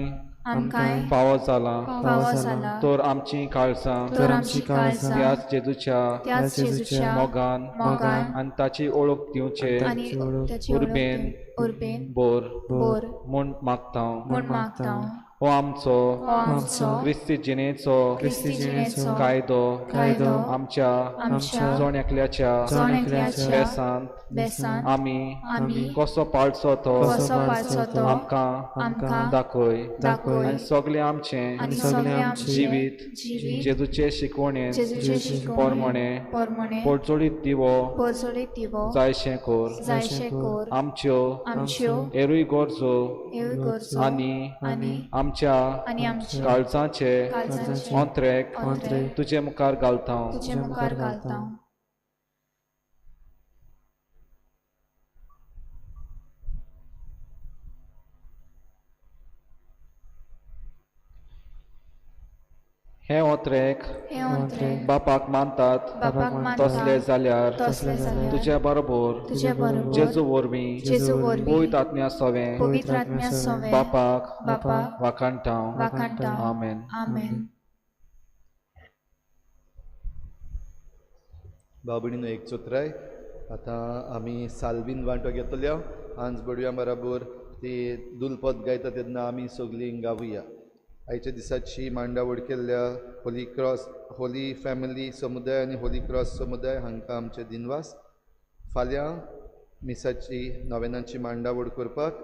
आमकांय फावो जालां, फावो जालां. तर आमचीं काळजां, तर आमचीं काळजां त्याच जेजूच्या, त्याच जेजूच्या मोगान, मोगान आनी ताची ओळख दिवचे आनी ताची ओळख उर्बेन उर्बेन बोर बोर म्हूण मागता, म्हूण मागता. हो आमचो, हो आमचो क्रिस्ती जिणेचो, क्रिस्ती जिणेचो कायदो, कायदो आमच्या, आमच्या जण एकल्याच्या, जण एकल्याच्या बेसांत, बेसांत आमी, आमी कसो पाळचो तो, कसो पाळचो तो आमकां, आमकां दाखय, दाखय, आनी सगळें आमचें, आनी सगळें आमचें जिवीत, जिवीत जेजूचे शिकवणेन, जेजूचे शिकवणे पोरमोणे, पोरमोणे पोरजोळीत दिवो पोरजोळीत दिवो जायशें कर. जायशें कर. आमच्यो, आमच्यो हेरूय गरजो, हेरूय गरजो आनी, आनी आमच्या, आनी आमच्या काळजाचे, काळजाचे ओंत्रेक ओंत्रेक तुजे मुखार घालता. तुजे मुखार घालता. हे ओंत्रेक हे ओंत्रेक बापाक मानतात बापाक मानतात तसले जाल्यार, तसले जाल्यार तुजे बरोबर, तुजे बरोबर जेजू वरवीं, जेजू वरवीं पवित्र आत्म्या सवें, पवित्र आत्म्या सवें बापाक, बापाक वाखाणटा. वाखाणटा. आमेन. आमेन. भाव भयणीनो एक चोत्राय आतां आमी साल्वीन वांटो घेतल्या. आंज बडव्या बराबर ती दुलपद गायता तेन्ना आमी सगळीं गावया. आयच्या दिसाची मांडावळ केल्ल्या होली क्रॉस होली फॅमिली समुदाय आनी होली क्रॉस समुदाय हांकां आमचे दिनवास. फाल्यां मिसाची नवेनाची मांडावळ करपाक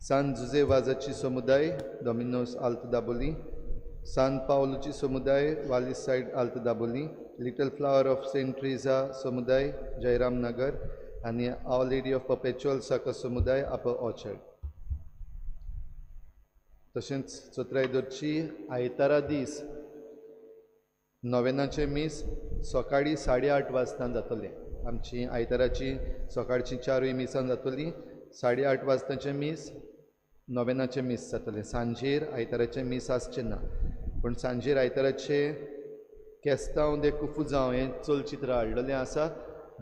सान जुजे वाजाची समुदाय डॉमिनोस आल्त दाबोली, सान पावलूची समुदाय वालीस side आल्त Dabolim, little flower of Saint Teresa समुदाय जयराम नगर आनी our lady of perpetual succour समुदाय अपर ऑर्चर्ड. तशेंच चोत्राय दरची आयतारा दीस नवेनाचें मीस सकाळीं 8:30 वाजता जातलें. आमची आयताराची सकाळची 4 मिसां जातली. 8:30 वाजताचें मीस नवेनाचें मीस जातलें. सांजेर आयताराचें मीस आसचें ना, पूण सांजेर आयताराचें केस्तांव दे कुफुजांव हें चलचित्र हाडलेलें आसा.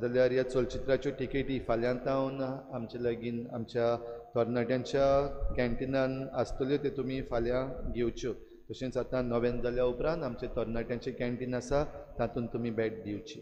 जाल्यार ह्या चलचित्राच्यो टिकेटी फाल्यां तावन आमचे लागीं आमच्या तरणाट्यांच्या कॅन्टिनान आसतल्यो, त्यो तुमी फाल्यां घेवच्यो. तशेंच आतां नवेन जाल्या उपरांत आमचें तरणाट्यांचें कॅन्टीन आसा, तातूंत तुमी भेट दिवची.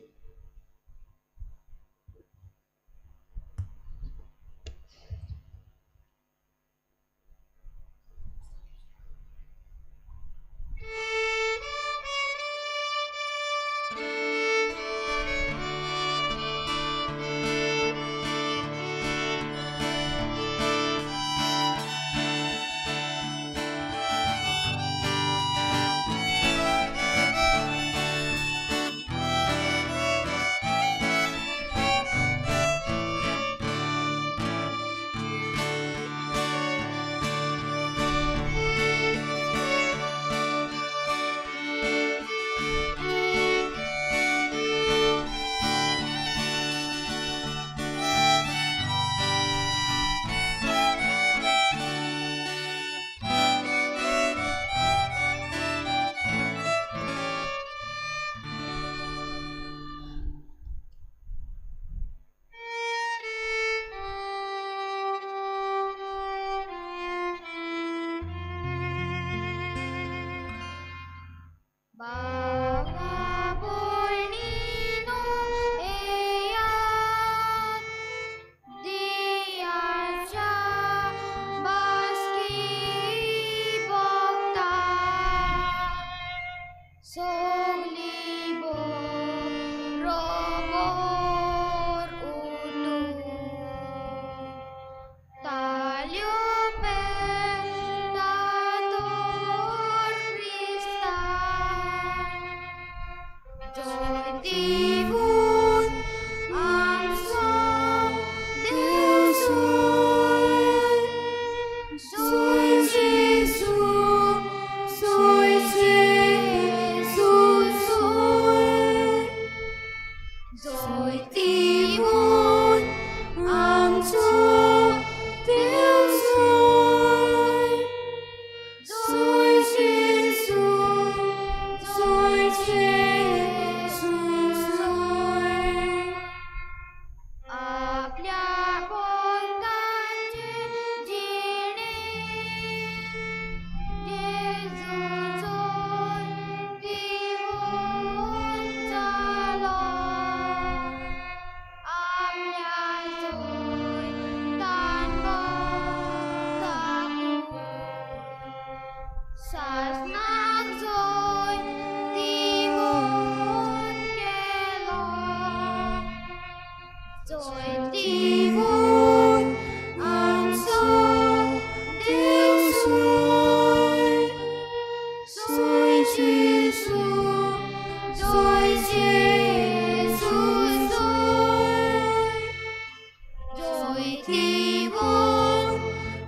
दिवन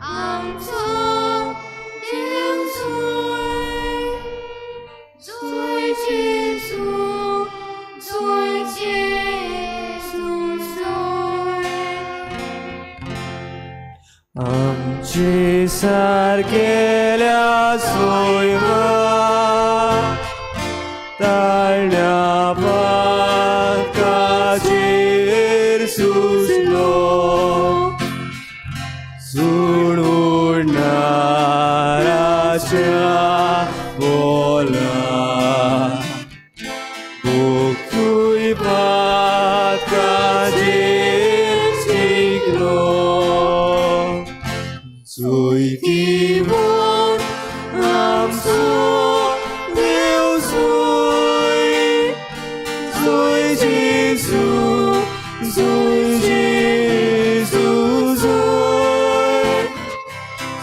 आमचो देव जोय. जोय जेजू, जोय जेजू जोय. आमची सारकेल्या सोयमा ताळण्या पातकाचेर सुचलो सुणुणाराच्या बोला भोगतूय पातकाचेर जिखलो जैतिवंत आमचो देव जोय. जोय जेजू, जोय जेजू जोय.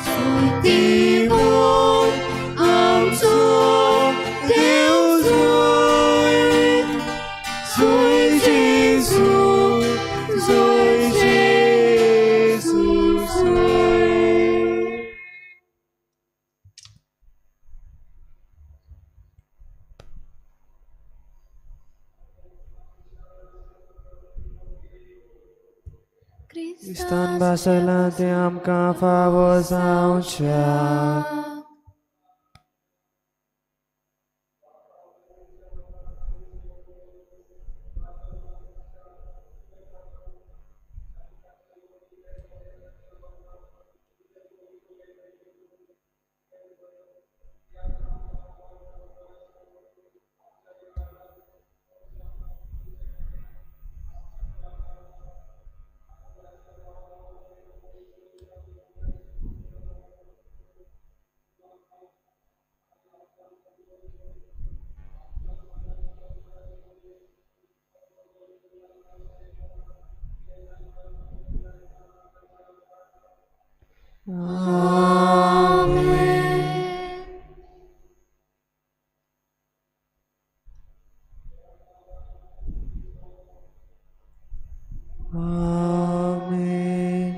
जैतिवंत आमचो देव जोय. जोय जेजू, जोय जेजू जोय. क्रिस्तान क्रिस्तान भाशेलां तें आमकां फावो जावच्याक. Amen. Amen.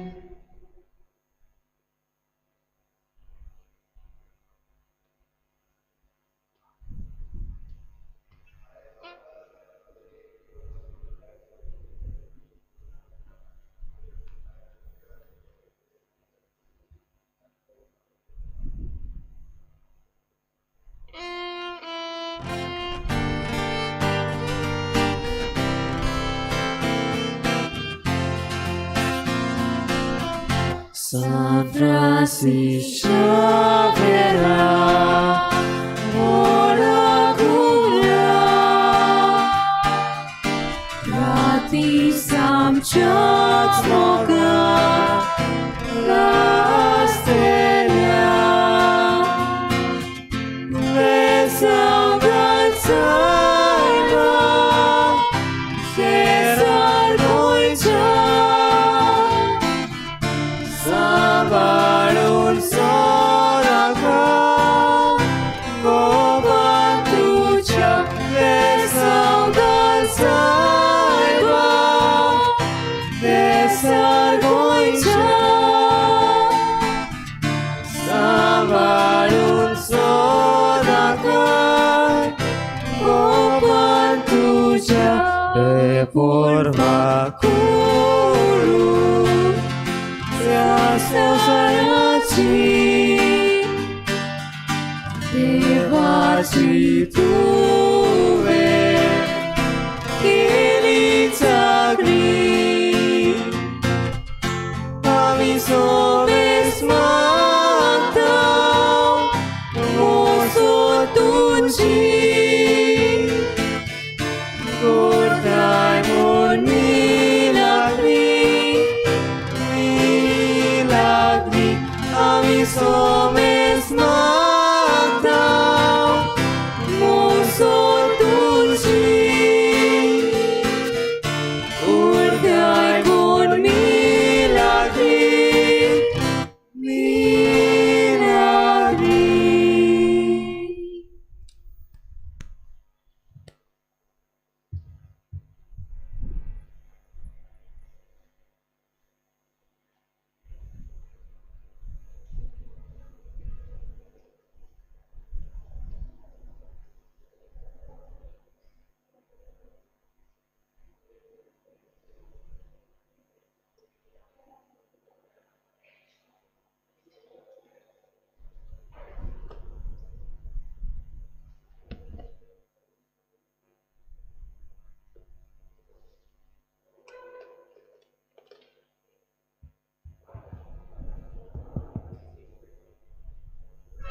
San Francisco Xavier, ora cura, Gratis amciați moca, la stelea, Vesel Țaiba, Cezar Goicea, सांभाळून सोराका, गोपान तुझ्या वेसवदार सायबा, वेसर गोंयच्या, सांभाळून सोराका, गोपान तुझ्या बेपोरवा करू त्या संवसाराची देवाची तुवें केली चाकरी. आमी सोमेस मागता मोसो तुजी करताय म्हूण मिलाग्री, मिलाग्री, आमी सोमेस